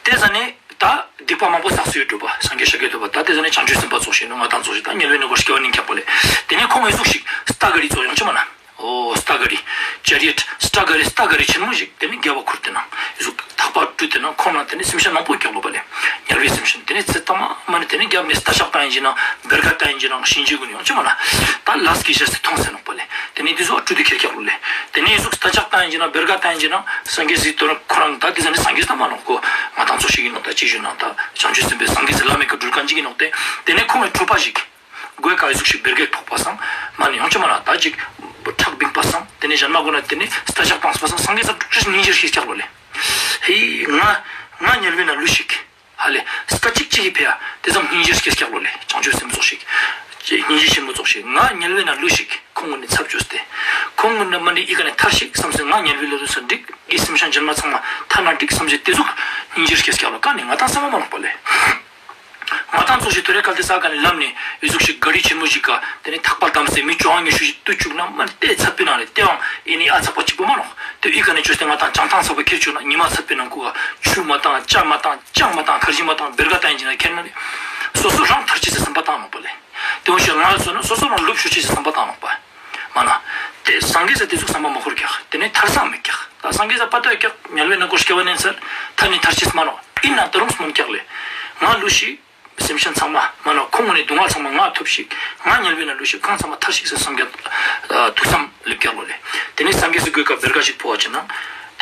དེ་ཟ་ནས་ད་སྡིག་པ་མང་པོ་བསགས་སུ་ཡོད་འགྲོ་པ་སངས་རྒྱས་ཤཱཀྱ་ཐུབ་པ་ད་དེ་ཟ་ནས་བྱང་ཆུབ་སེམས་དཔའ་ཚོགས་ཤིག་ནོ་ང་དང་ཚོགས་ཤིག་ད་དམྱལ་བའི་ནང་ཁོ་སྐྱེ་བ་ནི་ཀྱག་པ་ལེ། དེ་ནས་ཁོང་ཨི་ཟུག་ཤིག་སྟ་ག་རི་ཚོགས་ཡོང་ཅི་མ་ན། ཨོ་སྟ་ག་རི། ཅེ་རི་ཡེཊ་སྟ་ག་རི་སྟ་ག་རི་ཆེན་མོ་ཞིག་དེ་ནི་རྒྱབ་བ་ཁུར་ཏེ་ན། ཨི་ཟུག་ཐག་པ་བཀྲུས་ཏེ་ན་ཁོང་ན་དེ་ནི་སེམས་ཅན་མང་པོ་ཀྱག་ལོ་པ་ལེ། དམྱལ་བའི་སེམས་ཅན་དེ་ནི་ཚེ་ཐ་མ་མ་ནི་དེ་ནི་རྒྱབ་ནས་རྟ་ལྕག་བཏང་ཡིན་ཅི་ན་བེར་ཀ་བཏང་ཡིན་ཅི་ན་གཤིན་རྗེ་ཀུན་ཡོང་ཅི་མ་ན། ད་ལས་ཀྱི་ཞེས་སུ་མཐོང་ཟེར་ནོག་པ་ལེ། དེ་ནི་དེ་ཚོ་བཀྲུས་ཏེ་ཁྱེར་ཀྱག་ལོ་ལེ། དེ་ནི་ཨི་ཟུག་རྟ་ལྕག་བཏང་ཡིན་ཅི་ན་བེར་ཀ་བཏང་ཡིན་ཅི་ན་སངས་རྒྱས་སི་དོ་ར་ཁོ་རང་ད་དེ་ཟ་ནི་སངས་རྒྱས་ད་མ་ནོག་གོ། ང་དང་ཚོ་ཞིག་ཡིན་ནོ་ད་ཅི་ཞུ་ན་ད་བྱང་ཆུབ་སེམས་དཔའི་སངས་རྒྱས་སི་བླ་མེད་ཀ་འགྲུལ་མཁན་ཅིག་ཡིན་ནོག་སྟེ། དེ་ནི་ཁོང་གི་གྲོགས་པོ་ཞིག་སྒོས་ཀ་ཨི་ཟུག་ཤིག་བེར་གེག་ཕོག་པ་སང་མ་ནི་ཡོང་ཅི་མ་ན་ད་ཅིག་ཁྲག་བིང་པ་སང་དེ་ནས་གཞན་མ་གོ་ན་དེ་ནས་རྟ་ལྕག་བཏང་སྤ་སང་སངས་རྒྱས་ས་དྲུག་ཁྲི་སྙིང་རྗེ་སྐྱེས་ཀྱག་ལོ་ལེ། ཧེ་ང་ང་དམྱལ་བའི་ནང་ལུས་ཤིག་ཧ་ལེ་སྐད་ཅིག་གཅིག་གིས་ཕེ་ཡ་དེ་ཙམ་སྙིང་རྗེ་སྐྱེས་ཀྱག་ལོ་ལེ། བྱང་ཆུབ་སེམས་ཚོགས་ཤིག་ཅེས་སྙིང་རྗེ་ཆེན་པོ་ཚོགས་ཤིག་ང་དམྱལ་བའི་ནང་ལུས་ཤིག་ཁོང་ངོ་ནས་ཚབ་བཅོས་ཏེ། ཁོང་ངོ་ནས་མ་ནི་ཨི་ཀ་ནས་ཐར་ཤིག་བསམ་སེ་ང་དམྱལ་བའི་ལུས་སུ་འགྲིག་གི་སེམས་ཅན་གཞན་མ་ཚང་མ་ཐར་ན་འགྲིག་བསམ་སེ་དེ་ཟུག་སྙིང་རྗེ་སྐྱེས་ཀྱག་ལོ་ཀ་ནི་ང་དང་སེམས་མ་མ་ནོག་པ་ལེ། ང་དང་ཚོ་ཞིག་ཐོ་རེ་སྐལ་ཏེ་ས་ག་ནས་ལམ་ནས་ཨི་ཟུག་ཞིག་ག་རི་ཆེན་མོ་ཞིག་ག་དེ་ནས་ཐག་པ་བསྡམས་སེ་མི་བཅོ་ལྔ་ཉི་ཤུ་ཞིག་ཏུ་བཅུག་ན་མ་དེ་ཚད་པའི་ནང་ལས་དེའང་ཨི་ནི་ཨ་ཚག་པ་གཅིག་པོ་མ་ནོག་དེ་ཨི་ཀ་ནས་བཅོས་ཏེ་ང་དང་བྱང་ཐང་ཚག་པ་ཁྱེར་བཅུག་ན་ཉི་མ་ཚད་པའི་ནང་ཁུ་ག་ཆུ་མ་བཏང་ལྕགས་མ་བཏང་ལྕགས་མ་བཏང་ཁར་ཇི་མ་བཏང་བེར་ཀ་བཏང་ཡིན་ཅི་ན་ཁྱེར་ན་ནི་སོ་སོ་རང་ཐར་ཅེས་སི་བསམ་པ་བཏང་ནོག་པ་ལེ། དེ་འོ་ཞེས་ང་ཚོ་ནི་སོ་སོ་རང་ལུབ་ཤོར་ཅེས་སི་བསམ་པ་བཏང་ནོག་པ། མ་ན། དེ་སངས་རྒྱས་ས་དེ་ཟུག་བསམ་པ་མ་འཁོར་ཀྱག་དེ་ནས་ཐར་ས་མེད་ཀྱག་ད་སངས་རྒྱས་ས་པ་ཏོ་ཡ་ཀྱག་དམྱལ་བའི་ནང་ཁོ་སྐྱེ་བ་ནས་ཚར་ཐར་ནི་ཐར་ཅེས་མ་ནོག་ཨིན་ན་ད་རུང་སྨོན་ཀྱག་ལེ། ང་ལུས་ཤིག་སེམས་ཅན་ཚང་མ་མ་ན་ཁོང་ངོ་ནས་སྡུག་བསྔལ་ཚང་མ་ང་ཐོབ་ཤིག་ང་དམྱལ་བའི་ནང་ལུས་ཤིག་གང་ཚང་མ་ཐར་ཤིག་ཟེར་བསམ་ཀྱག་ཐུགས་བསམ་ལེབ་ཀྱག་ལོ་ལེ། དེ་ནས་སངས་རྒྱས་སི་གོས་ཀ་བེར་ཀ་ཞིག་ཕོག་བ་ཅི་ན།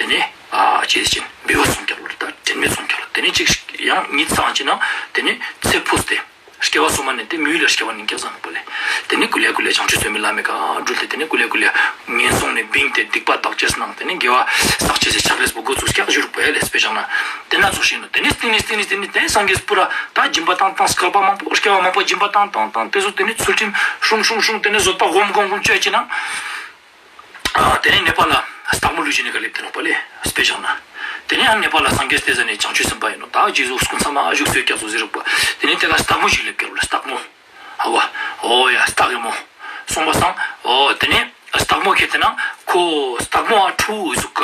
དེ་ནས་ཨ་ཅེས་ཅིན་འབེལ་བ་སོང་ཀྱག་ལོ་ད་དྲན་མེད་སོང་ཀྱག་ལོ་དེ་ནས་ཅིག་ཡང་ཉིད་ཚང་ཅི་ན་དེ་ནས་ཚེ་འཕོས་ཏེ། སྐྱེ་བ་སོ་མ་ནས་དེ་མི་ཡུལ་ལ་སྐྱེ་བ་ནི་ཀྱག་ཟ་ནོག་པ་ལེ། དེ་ནི་ཀུ་ལེ་ཀུ་ལེ་བྱང་ཆུབ་སེམས་དཔའི་བླ་མེད་ཀ་འགྲུལ་ཏེ་དེ་ནི་ཀུ་ལེ་ཀུ་ལེ་ངན་སོང་ནས་བིང་སྟེ་སྡིག་པ་དག་ཅེས་གནང་དེ་ནི་དགེ་བ་བསགས་ཅེས་སི་ཕྱག་ལས་པོ་འགོ་ཚུགས་ཀྱག་བཞུར་པོ་ཡ་ལེ་དཔེ་བཞག་ན། དེ་ན་ཚོགས་ཤིག་ནོ་དེ་ནི་སྟིང་ནི་སྟིང་ནི་སྟིང་ནི་དེ་སངས་རྒྱས་པུ་ར་ད་སྦྱིན་པ་བཏང་བཏང་བསྐལ་པ་མང་པོ་སྐྱེ་བ་མང་པོ་སྦྱིན་པ་བཏང་བཏང་བཏང་དེ་ཚོ་དེ་ནི་ཚུལ་ཁྲིམས་སྲུང་སྲུང་སྲུང་དེ་ནི་བཟོད་པ་སྒོམ་སྒོམ་སྒོམ་བཅོས་ཅི་ན། ཨ་དེ་ནས་ནེ་པ་ལ་སྟག་མོ་ལུས་ཀྱི་ནི་ག་ལེབ་དེ་ནོག་པ་ལེ། དཔེ་བཞག་ན། དེ་ནས་ཨ་ནེ་པ་ལ་སངས་རྒྱས་སྟེ་ཟ་ནས་བྱང་ཆུབ་སེམས་དཔའ་ཡིན་ནོ་ད་རྗེས་སུ་སྐུ་མཚམས་མ་བཞུགས་སོ་ཀྱག་སོ་ཟེར་རུག་པ། དེ་ནས་དེ་ག་སྟག་མོ་ཞིག་ལེབ་ཀྱག་ལོ་སྟག་མོ། ཧ་བ། ཨོ་ཡ་སྟག་གི་མོ། སོང་པ་སང་ཨོ་དེ་ནས་སྟག་མོ་ཁྱེར་ཏེ་ན་ཁོ་སྟག་མོ་ཨ་ཕྲུ་གུ་ཟུག་ག་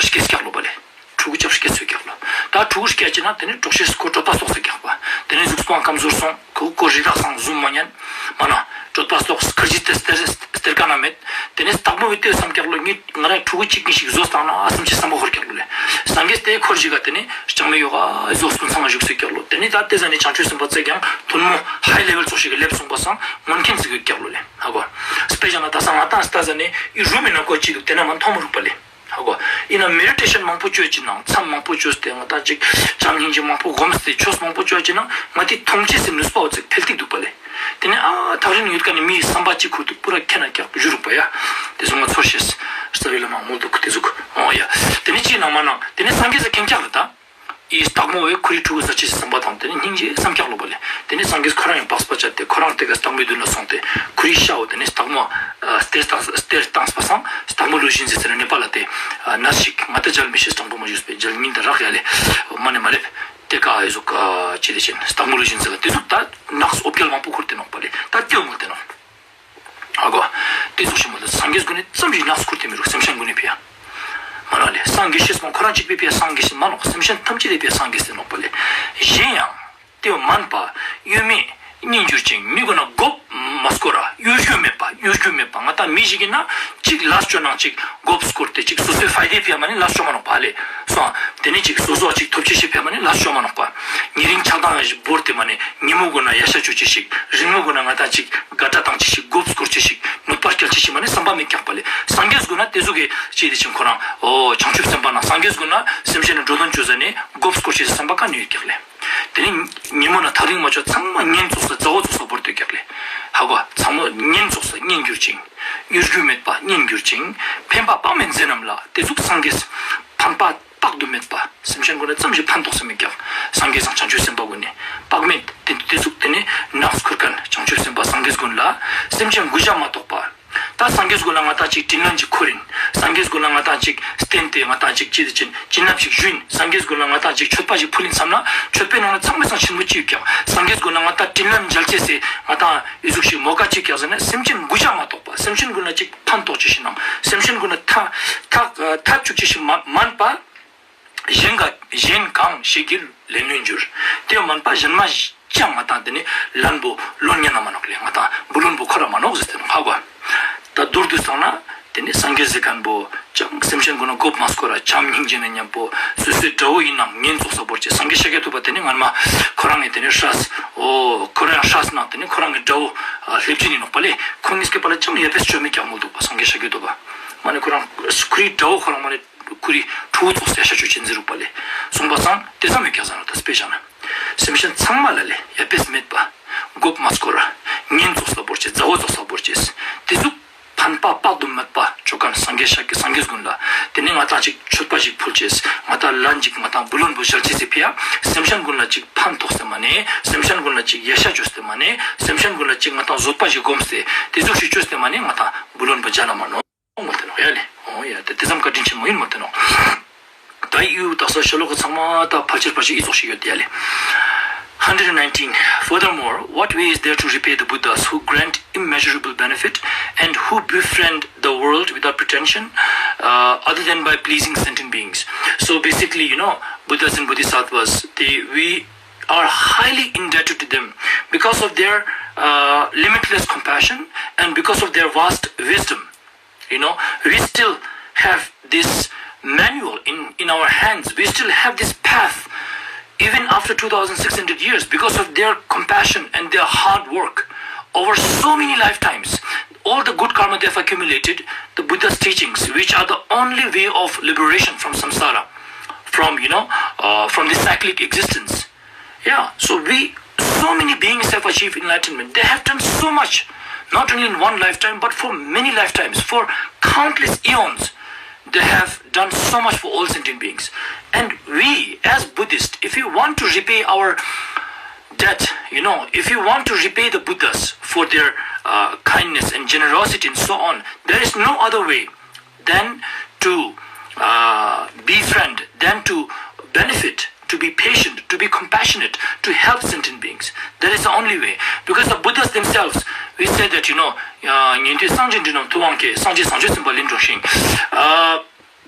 སྐྱེས་ཀྱག་ལོ་པ་ལེ། ཕྲུ་གུ་ཅབ་སྐྱེས་ཚོད་ཀྱག་ལོ། ད་ཕྲུ་གུ་སྐྱེས་ཅི་ན་དེ་ནས་གྲོགས་ཤེས་ཁོ་གྲོད་པ་སོགས་སུ་ཀྱག་པ། དེ་ནས་གཟུགས་སྤང་སྐམ་ཟོར་སོང་ཁོ་ཁོ་རི་དྭགས་སང་བཟུང་མ་ཉན། མ་ན། གྲོད་པ་སོགས་ཁར་ཇི་སྟེར་སྟེར་སྟེར་ག་ན་མེད། དེ་ནས་སྟག་མོ་བའི་ལྟོས་བསམ་ཀྱག་ལོ་ངས་ང་ར་ཕྲུ་གུ་གཅིག་གཉིས་ཤིག་བཟོ་བཏང་ན་བསམ་ཅི་བསམ་པ་ཧོར་ཀྱག་ལོ་ལེ། སངས་རྒྱས་སྟེ་འཁོར་ཞིག་ག་དེ་ནས་ལྕང་མའི་ཡོ་ག་བཟོ་སྐུ་མཚམས་ལ་བཞུགས་སོ་ཀྱག་ལོ། དེ་ནས་ད་དེ་ཟ་ནས་བྱང་ཆུབ་སེམས་དཔའ་ཚེ་ཀྱང་ཐུན་མོང་ཧའི་ལེ་ཝལ་ཚོགས་ཤིག་གི་ལེབ་སོང་པ་སང་མངོན་མཁྱེན་ཟིག་གི་ཀྱག་ལོ་ལེ། ཧ་གོ། དཔེ་བཞག་ན་ད་ས་ང་ཏང་ལྟ་ཟ་ནས་ཨི་རུ་མི་ན་ཀོ་ཅི་འདུག་དེ་ན་མ་མཐོང་མི་རུག་པ་ལེ། ཧ་གོ། ཡིན་ན་མེ་ཌི་ཊེ་ཤན་མང་པོ་བཅོས་ཅི་ནང་མཚམས་མང་པོ་བཅོས་ཏེ་ང་ཏང་ཅིག་བྱམས་སྙིང་རྗེ་མང་པོ་སྒོམ་སྟེ་ཆོས་མང་པོ་བཅོས་ཅི་ནང་ང་ཏི་མཐོང་ཅེས་སི་ནུས་པ་འོ་ཙིག་འཕེལ་ཏིག་འདུག་པ་ལེ། དེ་ནས་ཨ་ཐག་རིང་ཡོད་ཀ་ནས་མིའི་བསམ་པ་གཅིག་ཁུར་དུ་པུ་ར་ཁྱེད་ན་ཀྱག་བཞུ་རུག་པ་ཡ། དེ་ཚོ་ང་ཚོར་ཤེས། རྩ་བའི་བླ་མ་མོལ་དུ་ཁུ་དེ་ཟུག་ཨོ་ཡ། དེ་ནས་ཅི་ནང་མ་ནང་དེ་ནས་སངས་རྒྱས་སི་ཁེངས་ཀྱག་ལ་ད། ཨི་སྟག་མོ་བས་ཁུ་རི་ཕྲུ་གུ་ཟ་ཅེས་སི་བསམ་པ་དང་དེ་ནས་སྙིང་རྗེ་བསམ་ཀྱག་ལོ་པ་ལེ། དེ་ནས་སངས་རྒྱས་ཁོ་རང་ཡང་པགས་པ་བཅད་དེ་ཁོ་རང་དེ་ག་སྟག་མོའི་མདུན་ལ་སོང་སྟེ་ཁོ་རའི་ཤ་བོ་དེ་ནས་སྟག་མོ་ཨ་སྟེར་བཏང་སྟེར་བཏང་པ་སང་སྟག་མོ་ལུས་བཞིན་ཟེར་ཟེར་ནས་ནེ་པ་ལ་དེ་ཨ་ནར་ཞིག་ང་ད་མཇལ་མི་ཤེས། སྤྲང་པོ་མ་བཞུགས་པའི་མཇལ་ཉིན་དེ་རག་ཡ་ལེ། མ་ནས་མ་ལེབ། དེ་ཀ་ཨེ་ཟུག་ཨ་ཅི་དེ་ཆེན་སྟག་མོ་ལུས་བཞིན་ཟེར་ལ་དེ་ཟུག་ད་ནགས་ཨོ་བརྒྱལ་མང་པོ་ཁུར་ཏེ་ནོག་པ་ལེ། ད་ལྟེའུ་མོ་དེ་ནོག་ཨ་གོ། དེ་ཚོ་ཞིག་མ་ལ་སངས་རྒྱས་ཀུན་ནས་ཙམ་ཞིག་ནགས་ཁུར་ཏེ་མི་རུག་སེམས་ཅན་ཀུན་ནས་ཕི་ཡ། མ་ན་ལེ་སངས་རྒྱས་ཤེས་མ་ཁོ་རང་གཅིག་པའི་ཕི་ཡ་སངས་རྒྱས་ཤེས་མ་ནོག་སེམས་ཅན་ཐམས་ཅད་དེ་ཕི་ཡ་སངས་རྒྱས་ཟེར་ནོག་པ་ལེ། གཞན་ཡང་དེ་མན་པ་གཡོ་མེད་གཉིས་འགྱུར་ཅིང་མི་ཀུན་ན་མགོ་མ་སྐོར་ར་གཡོ་སྒྱུ་མེད་པ་གཡོ་སྒྱུ་མེད་པ་ང་ད་མི་ཞིག་ཡིན་ན་གཅིག་ལས་ཅོ་ནང་གཅིག་མགོ་སྐོར་ཏེ་གཅིག་སོ་སོའི་ཕའི་དེ་ཕི་ཡ་མ་ནི་ལས་ཅོ་མ་ནོག་པ་ལེ། སོང་དེ་ནས་གཅིག་སོ་སོ་གཅིག་ཐོབ་ཆེ་ཤེས་ཕི་ཡ་མ་ནི་ལས་ཅོ་མ་ནོག་པ། ཉེ་རིང་ཆགས་སྡང་བོར་ཏེ་མ་ནི་ཉིན་མོ་ཀུན་ན་ཡ་ཤ་ཅོ་ཅེས་ཤིག་རིང་མོ་ཀུན་ན་ང་ད་གཅིག་དགའ་སྤྲ་བཏང་ཅེས་ཤིག་མགོ་སྐོར་ཅེས་ཤིག་ནུབ་པར་སྐྱལ་ཅེས་ཤིག་མ་ནི་བསམ་པ་མི་ཀྱག་པ་ལེ། སངས་རྒྱས་ཀུན་ན་དེ་ཟུག་གི་ཅི་དེ་ཆེན་ཁོ་རང་ཨོ་བྱང་ཆུབ་སེམས་དཔའ་ན་སངས་རྒྱས་ཀུན་ན་སེམས་ཅན་ནི་འགྲོ་དོན་ཅོ་ཟ་ནི་མགོ་སྐོར་ཅེས་སི་བསམ་པ་ཀ་ནི་ཡོད་ཀྱག་ལེ། དེ་ནི་ཉིན་མོ་ན་ཐག་རིང་མ་ཆོད་ཚང་མ་གཉེན་ཚོགས་སུ་མཛའ་བོ་ཚོགས་སུ་བོར་ཏེ་ཀྱག་ལེ། ཧ་གོ། ཚང་མ་གཉེན་ཚོགས་སུ་གཉེན་གྱུར་ཅིང་། གཡོ་སྒྱུ་མེད་པ་གཉེན་གྱུར་ཅིང་། ཕན་པ་དཔག་མེད་མཛད་རྣམས་ལ་དེ་ཟུག་སངས་རྒྱས། ཕན་པ་དཔག་ཏུ་མེད་པ་སེམས་ཅན་ཀུན་ལ་ཙམ་ཞིག་ཕན་ཐོགས་སེ་མི་ཀྱག་སངས་རྒྱས་སང་བྱང་ཆུབ་སེམས་དཔའ་ཀུན་ནི་དཔག་མེད་དེ་དེ་ཟུག་དེ་ནི་ནགས་ཁུར་མཁན་བྱང་ཆུབ་སེམས་དཔའ་སངས་རྒྱས་ཀུན་ལ་སེམས་ཅན་མགུ་བྱ་མ་གཏོགས་པ། ད་སངས་རྒྱས་ཀུན་ལ་ང་ཏང་ཅིག་དྲིན་ལན་ཅིག་འཁོར་ཡིན། སངས་རྒྱས་ཀུན་ལ་ང་ཏང་ཅིག་བསྟེན་ཏེ་ང་ཏང་ཅིག་ཅི་ཟེར་ཅིན་བྱིན་རླབས་ཅིག་ཞུ་ཡིན། སངས་རྒྱས་ཀུན་ལ་ང་ཏང་ཅིག་མཆོད་པ་ཅིག་ཕུལ་ཡིན་བསམ་ན་མཆོད་པའི་ནང་ལ་ཚང་མའི་སང་ཆེན་པོ་ཅི་ཡོད་ཀྱང་སངས་རྒྱས་ཀུན་ལ་ང་ཏང་དྲིན་ལན་འཇལ་ཅེས་སི་ང་ཏང་ཨི་ཟུག་ཞིག་མོ་ཀ་ཅིག་ཀྱང་ཟེར་ན་སེམས་ཅན་མགུ་བྱ་མ་གཏོགས་པ་སེམས་ཅན་ཀུན་ལ་ཅིག་ཕན་ཐོགས་ཅིག་ཞིག་ནང་སེམས་ཅན་ཀུན་ལ་ཐ་ཐ་ཐབས་ཅིག་ཅིག་ཞིག་མ་མན་པ། གཞན་ག་གཞན་གང་ཞིག་གིས་ལན་ལོན་འགྱུར། དེ་མན་པ་གཞན་མ་ཅང་ང་ཏང་དེ་ནི་ལན་པོ་ལོན་ཉན་ན་མ་ནོག་ལེ། ང་ཏང་བུ་ལོན་པོ་ཁོ་ར་མ་ནོག་ཟེར་ཏེ་ནོག་ཧ་གོ། ད་མདོར་བསྡུས་སོང་ན་དེ་ནི་སངས་རྒྱས་ཟེར་མཁན་པོ་ཅང་སེམས་ཅན་ཀུན་ལ་མགོ་མ་སྐོར་ར་བྱམས་སྙིང་རྗེ་ནས་མཉམ་པོ་སོ་སོའི་དགྲ་བོ་ཡིན་ནམ་ངན་ཚོགས་ས་བོར་ཅེས་སངས་རྒྱས་ཤཱཀྱ་ཐུབ་པ་དེ་ནི་སྔན་མ་ཁོ་རང་གི་དེ་ནི་སྲས་ཨོ་ཁོ་རང་སྲས་ནང་དེ་ནི་ཁོ་རང་གི་དགྲ་བོ་ཨ་སླེབས་ཀྱི་ནི་ནོག་པ་ལེ། ཁོ་གཉིས་ཀྱི་བར་ལ་ཅང་ཡ་ཕེས་ཆོད་མེད་ཀྱང་མོལ་འདུག་པ་སངས་རྒྱས་ཤཱཀྱ་ཐུབ་པ་མ་ནི་ཁོ་རང་ཁོ་རའི་དགྲ་བོ་ཁོ་རང་མ་ནི། ཁོ་རའི་ཕྲུ་གུ་ཚོགས་སུ་ཡ་ཤ་ཅོ་ཅན་ཟེར་རུག་པ་ལེ། གསུངས་པ་སང་དེ་ཙམ་མེད་ཀྱང་ཟེར་ན་ད་དཔེ་བཞག་ན། སེམས་ཅན་ཚང་མ་ལ་ལེ་ཡ་ཕེས་མེད་པ། མགོ་མ་སྐོར་ར། ངན་ཚོགས་ས་བོར་ཅེས་མཛའ་བོ་ཚོགས་ས་བོར་ཅེས། དེ་ཟུག་ཕན་པ་དཔག་ཏུ་མེད་པ་ཅོ་མཁན་སངས་རྒྱས་ཤཱཀྱ་སངས་རྒྱས་ཀུན་ལ། དེ་ནི་ང་ཏང་ཅིག་མཆོད་པ་ཞིག་ཕུལ་ཅེས། ང་ཏང་ལན་ཅིག་ང་ཏང་བུ་ལོན་པོ་འཇལ་ཅེས་སི་ཕི་ཡ། སེམས་ཅན་ཀུན་ལ་ཅིག་ཕན་ཐོགས་སེ་མ་ནི། སེམས་ཅན་ཀུན་ལ་ཅིག་ཡ་ཤ་ཅོས་ཏེ་མ་ནི། སེམས་ཅན་ཀུན་ལ་ཅིག་ང་ཏང་བཟོད་པ་ཞིག་སྒོམ་སྟེ། དེ་ཟུག་ཞིག་ཅོས་ཏེ་མ་ནི་ང་ཏང་བུ་ལོན་པོ་འཇལ་ལ་མ་ནོག་མོལ་ཏེ་ནོག་ཡ་ལེ། ཨོ་ཡ་དེ་དེ་ཙམ་བཀའ་དྲིན་ཆེན་མོ་ཡིན་མོལ་ཏེ་ནོག་ད་ཡུ་དག་ས་ཤོ་ལོ་ཀ་ཚང་མ་ད་ཕལ་ཆེར་ཕལ་ཆེར་ཨི་ཙོགས་ཤིག་ཡོད་དེ་ཡ་ལེ། Hundred and nineteen. Furthermore, what way is there to repay the Buddhas who grant immeasurable benefit and who befriend the world without pretension, uh, other than by pleasing sentient beings? So basically, you know, Buddhas and Bodhisattvas, they, we are highly indebted to them because of their uh, limitless compassion and because of their vast wisdom. You know, we still have this manual in, in our hands. We still have this path, even after two thousand six hundred years, because of their compassion and their hard work over so many lifetimes. All the good karma they have accumulated, the Buddha's teachings, which are the only way of liberation from samsara, from, you know, uh, from this cyclic existence. Yeah, so we, so many beings have achieved enlightenment. They have done so much, not only in one lifetime, but for many lifetimes, for countless eons. They have done so much for all sentient beings. And we, as Buddhists, if we want to repay our debt, you know, if we want to repay the Buddhas for their uh, kindness and generosity and so on, there is no other way than to uh, befriend, than to benefit, to be patient, to be compassionate, to help sentient beings. That is the only way. Because the Buddhas themselves, we said that, you know, uh, ཉན་ཐོས་སངས་རྒྱས་འདི་རྣམས་ཐུབ་དབང་སྐྱེས། སངས་རྒྱས་བྱང་ཆུབ་སེམས་དཔའ་ལས་འཁྲུངས་ཤིང་། Uh,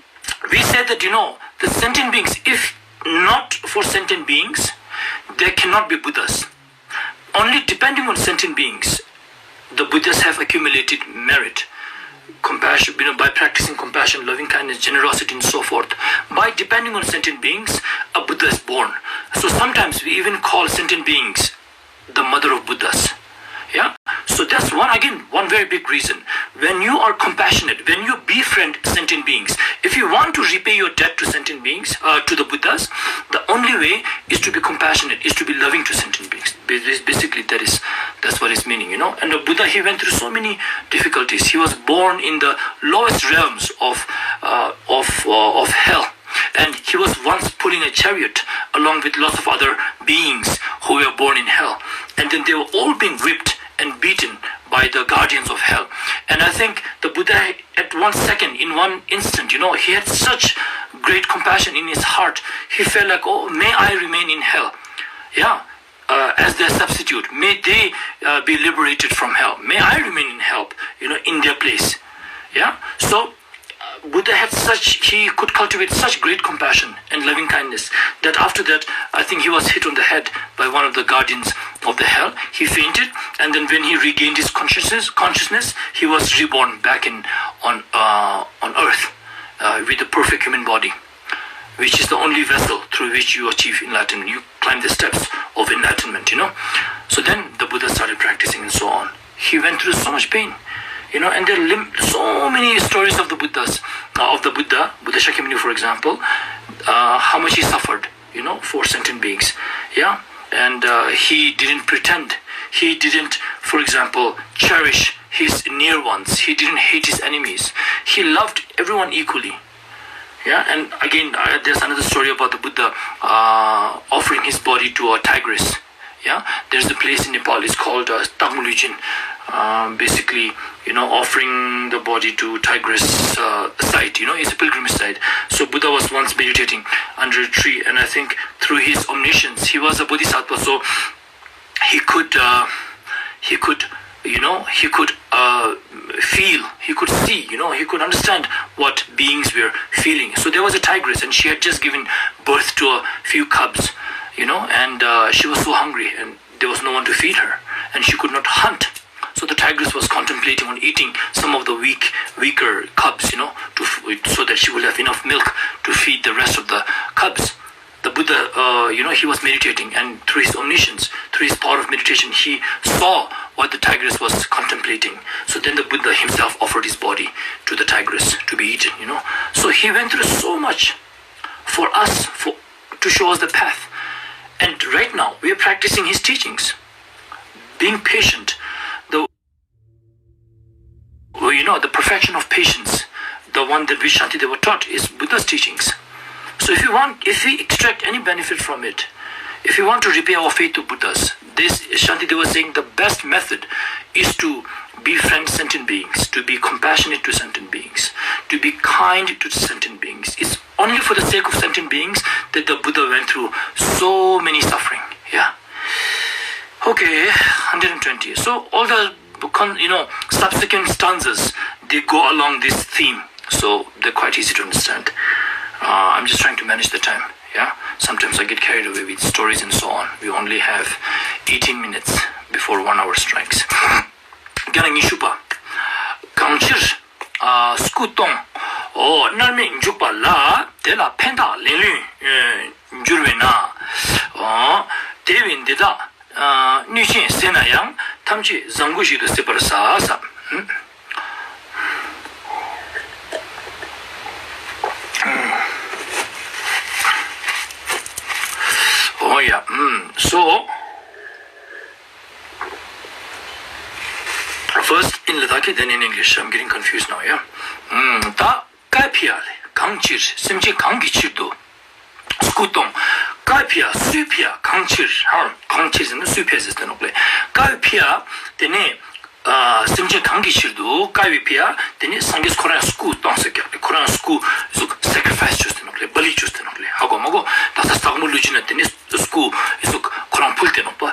we said that, you know, the sentient beings, if not for sentient beings, they cannot be Buddhas. Only depending on sentient beings, the Buddhas have accumulated merit, compassion, you know, by practicing compassion, loving kindness, generosity, and so forth. By depending on sentient beings, a Buddha is born. So sometimes we even call sentient beings the mother of Buddhas. Yeah? So that's one, again, one very big reason. When you are compassionate, when you befriend sentient beings, if you want to repay your debt to sentient beings, uh, to the Buddhas, the only way is to be compassionate, is to be loving to sentient beings. Ba- ba- Basically, that is, that's what it's meaning, you know. And the Buddha, he went through so many difficulties. He was born in the lowest realms of, uh, of, uh, of hell. And he was once pulling a chariot along with lots of other beings who were born in hell. And then they were all being whipped and beaten by the guardians of hell. And I think the Buddha, at one second, in one instant, you know, he had such great compassion in his heart. He felt like, "Oh, may I remain in hell." Yeah. Uh, as their substitute, may they uh, be liberated from hell. May I remain in hell, you know, in their place. Yeah. So Buddha had such, he could cultivate such great compassion and loving kindness that after that, I think he was hit on the head by one of the guardians of the hell. He fainted, and then when he regained his consciousness, consciousness, he was reborn back in on uh, on earth uh, with a perfect human body, which is the only vessel through which you achieve enlightenment. You climb the steps of enlightenment, you know. So then the Buddha started practicing and so on. He went through so much pain, you know, and there are lim- so many stories of the Buddhas, uh, of the Buddha, Buddha Shakyamuni, for example, uh, how much he suffered, you know, for sentient beings. Yeah, and uh, he didn't pretend. He didn't, for example, cherish his near ones. He didn't hate his enemies. He loved everyone equally. Yeah, and again, uh, there's another story about the Buddha uh, offering his body to a tigress. Yeah, there's a place in Nepal. It's called uh, Takmulujin. Um, basically, you know, offering the body to tigress uh, site. You know, it's a pilgrimage site. So Buddha was once meditating under a tree, and I think through his omniscience, he was a bodhisattva. So he could uh, he could you know he could uh, feel, he could see, you know, he could understand what beings were feeling. So there was a tigress, and she had just given birth to a few cubs, you know, and uh, she was so hungry, and there was no one to feed her, and she could not hunt. So the tigress was contemplating on eating some of the weak weaker cubs, you know, to, so that she will have enough milk to feed the rest of the cubs. The Buddha, uh, you know, he was meditating, and through his omniscience, through his power of meditation, he saw what the tigress was contemplating. So then the Buddha himself offered his body to the tigress to be eaten, you know. So he went through so much for us, for to show us the path. And right now, we are practicing his teachings, being patient. The Well, you know, the perfection of patience, the one that we Shantideva taught, is Buddha's teachings. So if you want, if we extract any benefit from it, if we want to repay our faith to Buddhas, this Shantideva was saying the best method is to befriend sentient beings, to be compassionate to sentient beings, to be kind to sentient beings. It's only for the sake of sentient beings that the Buddha went through so many suffering. Yeah. Okay, one hundred twenty. So all the con- you know, subsequent stanzas, they go along this theme, so they're quite easy to understand. Uh, I'm just trying to manage the time. Yeah, sometimes I get carried away with stories and so on. We only have eighteen minutes before one hour strikes. བརྒྱ་ལ་ཉི་ཤུ་པ། གང་ཕྱིར། ཨ། སྐུ་གཏོང་། འོ། མནར་མེད་འཇུག་པ་ལ། དེ་ལ་ཕན་བཏགས་ལེན་ལུས་འགྱུར་བས་ན། འོ། དེ་བས་འདི་དག་གནོད་ཆེན་ཟད་ན་ཡང་། ཐམས་ཅད་བཟང་པོ་ཞིག་ཏུ་གཟིགས་པར་བྱ། ཟེར། འོ་ཡ། ཨུམ། So, first in Ladakhi, then in English. I'm getting confused now, yeah? ཨུམ། ད་ཀྭ་ཡི་ཕི་ཡ་ལས། གང་ཕྱིར། སེམས་ཅན་གང་གི་ཕྱིར་དུ། སྐུ་གཏོང་། ཀྭ་ཡི་ཕི་ཡ། སུའི་ཕི་ཡ། གང་ཕྱིར། ཧང་། གང་ཕྱིར་ཟེར་ན་སུའི་ཕི་ཡ་ཟེར་དེ་ནོག་ལེ། ཀྭ་ཡི་ཕི་ཡ། དེ་ནས་ཨ། སེམས་ཅན་གང་གི་ཕྱིར་དུ། ཀྭ་ཡི་ཕི་ཡ། དེ་ནས་སངས་རྒྱས་ཁོ་རང་སྐུ་གཏོང་ཟེར་ཀྱག་ལེ། ཁོ་རང་སྐུ་ཟུག་སེ་ཀི་རི་ཕའི་སི་བཅོས་ཏེ་ནོག་ལེ། བ་ལི་བཅོས་ཏེ་ནོག་ལེ། ཧ་གོ་མ་གོ། ད་ལྟ་སྟག་མོ་ལུས་ཅི་ན་དེ་ནས་སྐུ་ཟུག་ཁོ་རང་ཕུལ་ཏེ་ནོག་པ།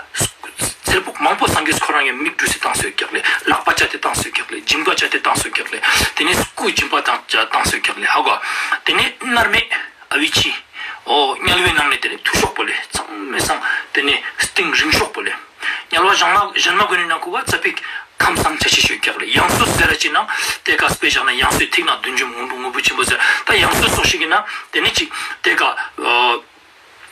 ཚེར་ཕུག་མང་པོ་སངས་རྒྱས་ཁོ་རང་ཡང་མིག་འབྲུ་སེ་བཏང་སོད་ཀྱག་ལེ། ལག་པ་བཅད་དེ་བཏང་སོད་ཀྱག་ལེ། སྦྱིན་པ་བཅད་དེ་བཏང་སོད་ཀྱག་ལེ། དེ་ནས་སྐུ་སྦྱིན་པ་བཏང་བཏང་སོད་ཀྱག་ལེ། ཧ་གོ། དེ་ནས་མནར་མེད་ཨ་བི་ཆི། འོ། དམྱལ་བའི་ནང་ནས་དེ་ནས་ཐུ་ཤོག་པོ་ལེ། ཚང་མའི་སང་དེ་ནས་གཏིང་རིང་ཤོག་པོ་ལེ། དམྱལ་བ་གཞན་མ་གཞན་མ་གུན་ནི་ནང་ཁུ་བ་ཙ་པིག་ཁམས་སངས་ཆ་ཆེ་ཤོད་ཀྱག་ལེ། ཡང་སོ་ཟེར་ར་ཅི་ན་དེ་ཀ་དཔེ་བཞག་ན་ཡང་སོའི་ཐིག་ནག་བདུད་འཇོམས་དངོས་པོ་དངོས་པོ་ཆེན་པོ་ཟེར། ད་ཡང་སོ་སོགས་ཤིག་ཡིན་ན་དེ་ནས་ཅིག་དེ་ཀ་ཨ།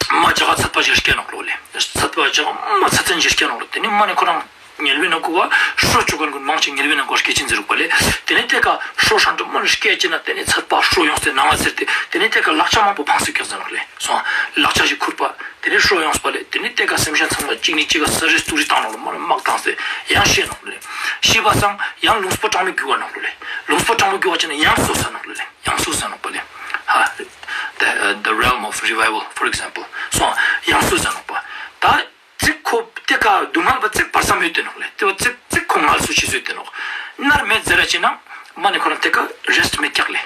མ་ཇག་ཚད་པ་ཞིག་སྐྱེ་ནོག་ལོ་ལེ། ཚད་པ་ཇག་མ་ཚད་ཚན་ཞིག་སྐྱེ་ནོག་ལོ། དེ་ནས་མ་ནས་ཁོ་རང་དམྱལ་བའི་ནང་ཁུ་བ་ཧྲོ་བཅུག་མཁན་ཀུན་མང་ཆེ་དམྱལ་བའི་ནང་ཁུ་སྐྱེ་ཅན་ཟེར་རུག་པ་ལེ། དེ་ནས་དེ་ཀ་ཧྲོ་ཧྲང་དུ་མ་ནས་སྐྱེ་ཅི་ན་དེ་ནས་ཚད་པ་ཧྲོ་ཡོངས་ཏེ་ནང་ང་ཚེར་ཏེ་དེ་ནས་དེ་ཀ་ལག་ཆ་མང་པོ་ཕངས་སུ་སྐྱེ་ཟེར་ནོག་ལེ། སོང་ལག་ཆ་ཞིག་ཁུར་པ། དེ་ནས་ཧྲོ་ཡོངས་པ་ལེ། དེ་ནས་དེ་ཀ་སེམས་ཅན་ཚང་མ་གཅིག་ནས་གཅིག་ག་ས་རི་སྟུག་རི་བཏང་ནོག་ལོ། མ་ནས་དམག་བཏང་སྟེ་ཡང་ཤེས་ནོག་ལེ། ཤེས་པ་སང་ཡང་ལུང་སྤོ་གྲངས་མེད་རྒྱུ་བ་ནོག་ལོ་ལེ། ལུང་སྤོ་གྲངས་མེད་རྒྱུ་བ་ཅི་ན་ཡང་སོ་ས་ནོག་ལོ་ལེ། ཡང་སོ་ས་ནོག་པ་ལེ། ཧ། The, uh, the realm of revival, for example. སོང་ཡང་སོ་ས་ནོག་པ། ད་ཚིག་ཁོ་དེ་ཀ་ ཨ་སྡུག་བསྔལ་བ་ཙིག་བར་མཚམས་ཡོད་དེ་ནོག་ལེ། དེ་བ་ཙིག་ཙིག་ཁོ་ངལ་གསོ་བྱེད་སྲོལ་དེ་ནོག་མནར་མེད་ཟེར་ར་ཅེ་ན་མ་ནི་ཁོ་རང་དེ་ཀ་རེ་སི་ཊི་མེད་ཀྱག་ལེ།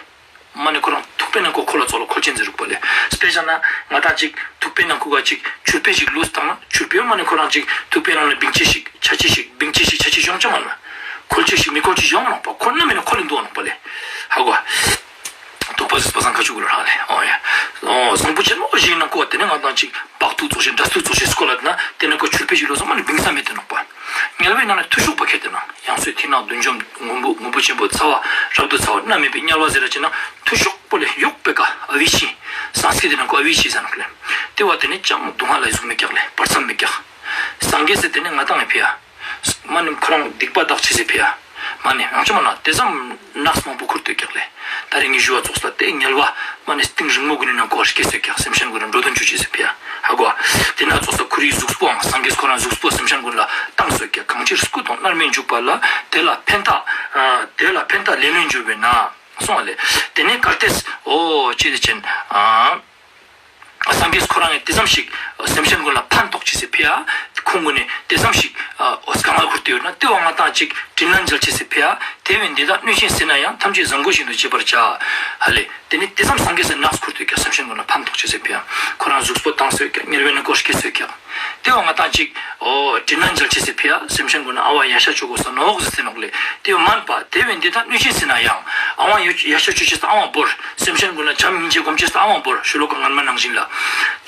མ་ནི་ཁོ་རང་ཐུག་པའི་ནང་ཁོ་ཁོ་ལ་ཙོག་ལ་ཁོལ་ཅན་ཟེར་རུག་པ་ལེ། དཔེ་བཞག་ན་ང་དང་ཅིག་ཐུག་པའི་ནང་ཁོ་ག་ཅིག་ཆུར་པེ་ཞིག་ལུས་བཏང་ན་ཆུར་པེ་མ་ནི་ཁོ་རང་ཅིག་ཐུག་པའི་ནང་ལ་བིང་ཅེ་ཞིག་ཆ་ཅེ་ཞིག་བིང་ཅེ་ཞིག་ཆ་ཅེ་ཡོང་ཅེ་མ་ནོག་ཁོལ་ཅེ་ཞིག་མི་ཁོལ་ཅེ་ཡོང་མ་ནོག་པ། ཁོ་ན་མི་ནི་ཁོལ་ལེ་འདུག་ནོག་པ་ལེ། ཧ་གོ། དོགས་པ་ཟིག་པ་སང་ཁ་ཆུ་གུ་ལ་རག་ལེ། ཨོ་ཡ། ཨོ་བཟང་པོ་ཆེན་མོ་ཞིག་ན་ཁོ་དེ་ནས་ང་དང་ཅིག་བག་ཐུག་ཙོག་ཤེ་འདྲ་ཐུག་ཙོག་ཤེ་སྐོར་ལ་ན་དེ་ནས་ཁོ་ཆུར་པེ་ཞིག་ལུས་སོང་མ་ནི་བིང་ས་མེད་དེ་ནོག་པ། དམྱལ་བའི་ནང་ན་འཐུས་ཤོར་བ་ཁྱེར་དེ་ན་ཡང་སོས་ཐིག་ནག་བདུད་འཇོམས་སྔོན་པོ་སྔོན་པོ་ཆེན་པོ་ཚ་བ་རབ་ཏུ་ཚ་བ་མནར་མེད་པའི་དམྱལ་བ་ཟེར་ར་ཅེ་ན་འཐུས་ཤོར་པོ་ལེ་ཡོག་པེ་ཀ་ཨ་བི་ཤི། སང་སྐྲྀཏ་དེ་ན་ཁོ་ཨ་བི་ཤི་ཟེར་ནོག་ལེ། དེ་བ་དེ་ནས་ཅང་སྡུག་བསྔལ་ལ་ཡི་ཟུག་མེད་ཀྱག་ལེ། བར་མཚམས་མེད་ཀྱག་སངས་རྒྱས་སི་དེ་ནས་ང་དང་ངི་ཕི་ཡ། མ་ནི་ཁོ་རང་སྡིག་པ་དག་ཅེས་སི་ཕི་ཡ། མ་ནི་ཡང་ཅི་མ་ན་དེ་ཙམ་ནགས་མང་པོ་ཁུར་ཏེ་ཀྱག་ལེ། ད་རེས་ངས་ཞུ་བ་ཙོགས་ལ་དེ་དམྱལ་བ་མ་ནི་གཏིང་རིང་མོ་གུན་ནི་ནང་ཁོ་སྐྱེས་སོ་ཀྱག་སེམས་ཅན་གུན་ནི་འགྲོ་དོན་ཅོ་ཅེས་སི་ཕི་ཡ། ཧ་གོ། དེ་ན་ཙོགས་ལ་ཁོ་རའི་གཟུགས་པོའང་སངས་རྒྱས་ཁོ་རང་གཟུགས་པོ་སེམས་ཅན་གུན་ལ་བཏང་སོ་ཀྱག་གང་ཕྱིར་སྐུ་དང་མནར་མེད་འཇུག་པ་ལ་དེ་ལ་ཕན་བཏགས། དེ་ལ་ཕན་བཏགས་ལེ་ལོས་འགྱུར་བས་ན། སོང་བ་ལེ། དེ་ནས་གལ་ཏེ་འོ་ཅི་དེ་ཅན། སངས་རྒྱས་ཁོ་རང་ངི་དེ་ཙམ་ཞིག་སེམས་ཅན་གུན་ལ་ཕན་ཐོགས་ཅེས་སི་ཕི་ཡ། ཁོང་གུན་ནི་དེ་ཙམ་ཞིག་དཀའ་ངལ་ཁུར་ཏེ་ཡོད་ན་དེ་བ་ང་དང་ཅིག་དྲིན་ལན་འཇལ་ཅེས་སི་ཕི་ཡ། དེ་བས་འདི་དག་གནོད་ཅིང་སྲིད་ན་ཡང་། ཐམས་ཅད་བཟང་པོ་བཞིན་དུ་བྱེད་པར་བྱ། ཧ་ལེ། དེ་ནི་དེ་ཙམ་སངས་རྒྱས་སི་ནགས་ཁུར་ཏེ་ཀྱག་སེམས་ཅན་གུན་ལ་ཕན་ཐོགས་ཅེས་སི་ཕི་ཡ། ཁོ་རང་གཟུགས་པོ་བཏང་སོ་ཀྱག་དམྱལ་བའི་ནང་ཁོ་སྐྱེས་སོ་ཀྱག་དེ་བ་ང་དང་ཅིག་འོ་དྲིན་ལན་འཇལ་ཅེས་སི་ཕི་ཡ། སེམས་ཅན་གུན་ལ་ཨ་བ་ཡ་ཤ་ཅོ་གོས་ས་ནོག་ཟེར་ཏེ་ནོག་ལེ། དེ་བ་མན་པ་དེ་བས་འདི་དག་གནོད་ཅིང་སྲིད་ན་ཡང་། ཨ་བ་ཡ་ཤ་ཅོ་ཅེས་ས་ཨ་བ་བོར། སེམས་ཅན་གུན་ལ་བྱམས་སྙིང་རྗེ་སྒོམ་ཅེས་ས་ཨ་བ་བོར། ཤོ་ལོ་ཀ་སྔན་མ་ནང་བཞིན་ལ།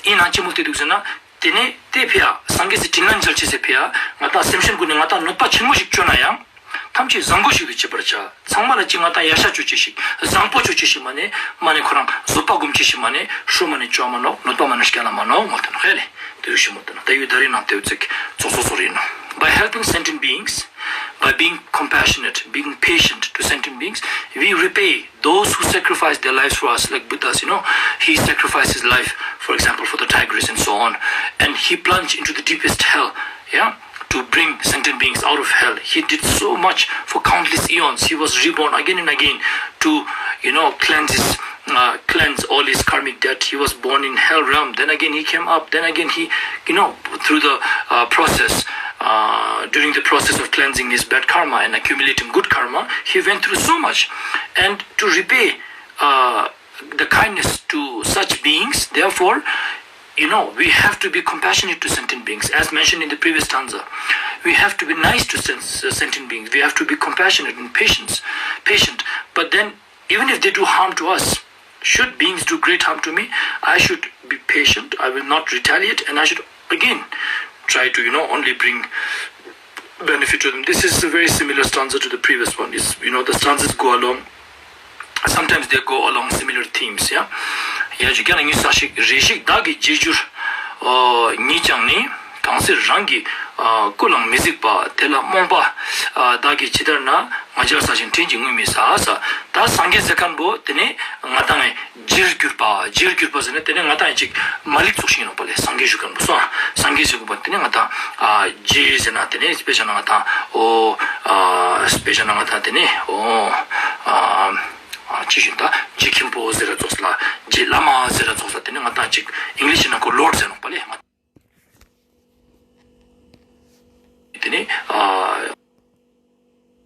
ཨིན་ན་ཅི་མོ་ལྟོས་དུག་ཟེར་ན། དེ་ནས་དེ་ཕི་ཡ་སངས་རྒྱས་སི་དྲིན་ལན་འཇལ་ཅེས་སི་ཕི་ཡ། ང་དང་སེམས་ཅན་གུན་ནི་ང་དང་གནོད་པ་ཆེན་མོ་ཞིག་ཅོ་ན་ཡང་། ཐམས་ཅད་བཟང་པོ་ཞིག་ཏུ་བྱེད་པར་བྱ། ཚང་མ་ལ་ཅིག་ང་དང་ཡ་ཤ་ཅོ་ཅེས་ཤིག་བཟང་པོ་ཅོ་ཅེས་ཤིག་མ་ནི་མ་ནི་ཁོ་རང་བཟོད་པ་སྒོམ་ཅེས་ཤིག་མ་ནི་ཤོ་མ་ནི་ཅོ་མ་ནོག་གནོད་པ་མ་ནི་སྐྱལ་ལ་མ་ནོག་མོལ་ཏེ་ནོག་ཧེ་ལེ། དེ་རུ་ཞིག་མོལ་ཏེ་ནོག་ད་ཡུ་ད་རེས་ནང་དེ་བ་ཙིག་ཙོགས་ཙོགས་ཙོགས་རེད་ནོག By helping sentient beings, by being compassionate, being patient to sentient beings, we repay those who sacrifice their lives for us, like Buddha's, you know, he sacrificed his life, for example, for the tigress and so on. And he plunged into the deepest hell, yeah, to bring sentient beings out of hell. He did so much for countless eons. He was reborn again and again to, you know, cleanse his, uh, cleanse all his karmic debt. He was born in hell realm. Then again, he came up. Then again, he, you know, through the uh, process, uh, during the process of cleansing his bad karma and accumulating good karma, he went through so much. And to repay uh, the kindness to such beings, therefore, you know, we have to be compassionate to sentient beings, as mentioned in the previous stanza. We have to be nice to sen- uh, sentient beings. We have to be compassionate and patience, patient. But then, even if they do harm to us, should beings do great harm to me, I should be patient. I will not retaliate, and I should again try to, you know, only bring benefit to them. This is a very similar stanza to the previous one. It's, you know, the stanzas go along. Sometimes they go along similar themes, yeah. ཡ་ཇུ་ཀྱང་ངི་ས་ཞིག་རེ་ཞིག་བདག་གི་རྗེས་འཇུག་ཉིད་ཀྱང་ནི། གང་ཟེར་རང་གི་སྐུ་ལའང་མི་གཟིགས་པ་དེ་ལ་རྨོངས་པ་བདག་གིས་ཇི་ལྟར་ན། ང་རྒྱལ་ཟ་ཞིང་དྲིན་གྱིས་ངུ་མི་ཟ་ས། ད་སངས་རྒྱས་ཟེར་མཁན་པོ་དེ་ནི་ང་དང་ངི་རྗེར་གྱུར་པ། རྗེར་གྱུར་པ་ཟེར་ན་དེ་ནི་ང་དང་ངི་ཅིག་མ་ལུས་ཙོགས་ཤིག་ཡིན་ནོག་པ་ལེ། སངས་རྒྱས་ཞུ་མཁན་པོ་སོ། སངས་རྒྱས་ཞུ་མཁན་པོ་དེ་ནི་ང་དང་ཨ་རྗེ་ཟེར་ན་དེ་ནི་དཔེ་བཞག་ན་ང་དང་ཨོ་ཨ་དཔེ་བཞག་ན་ང་དང་དེ་ནི་ཨོ་ཨ་ཨ་ཅི་ཞུ་ད་རྗེ་མཁན་པོ་ཟེར་ར་ཙོགས་ལ་རྗེ་བླ་མ་ཟེར་ར་ཙོགས་ལ་དེ་ནི་ང་དང་ཅིག་ཨིང་ལིཤ་ནང་ཁོ་ལོརཌ་ཟེར་ནོག་པ་ལེ། དེ་ནི་ཨ་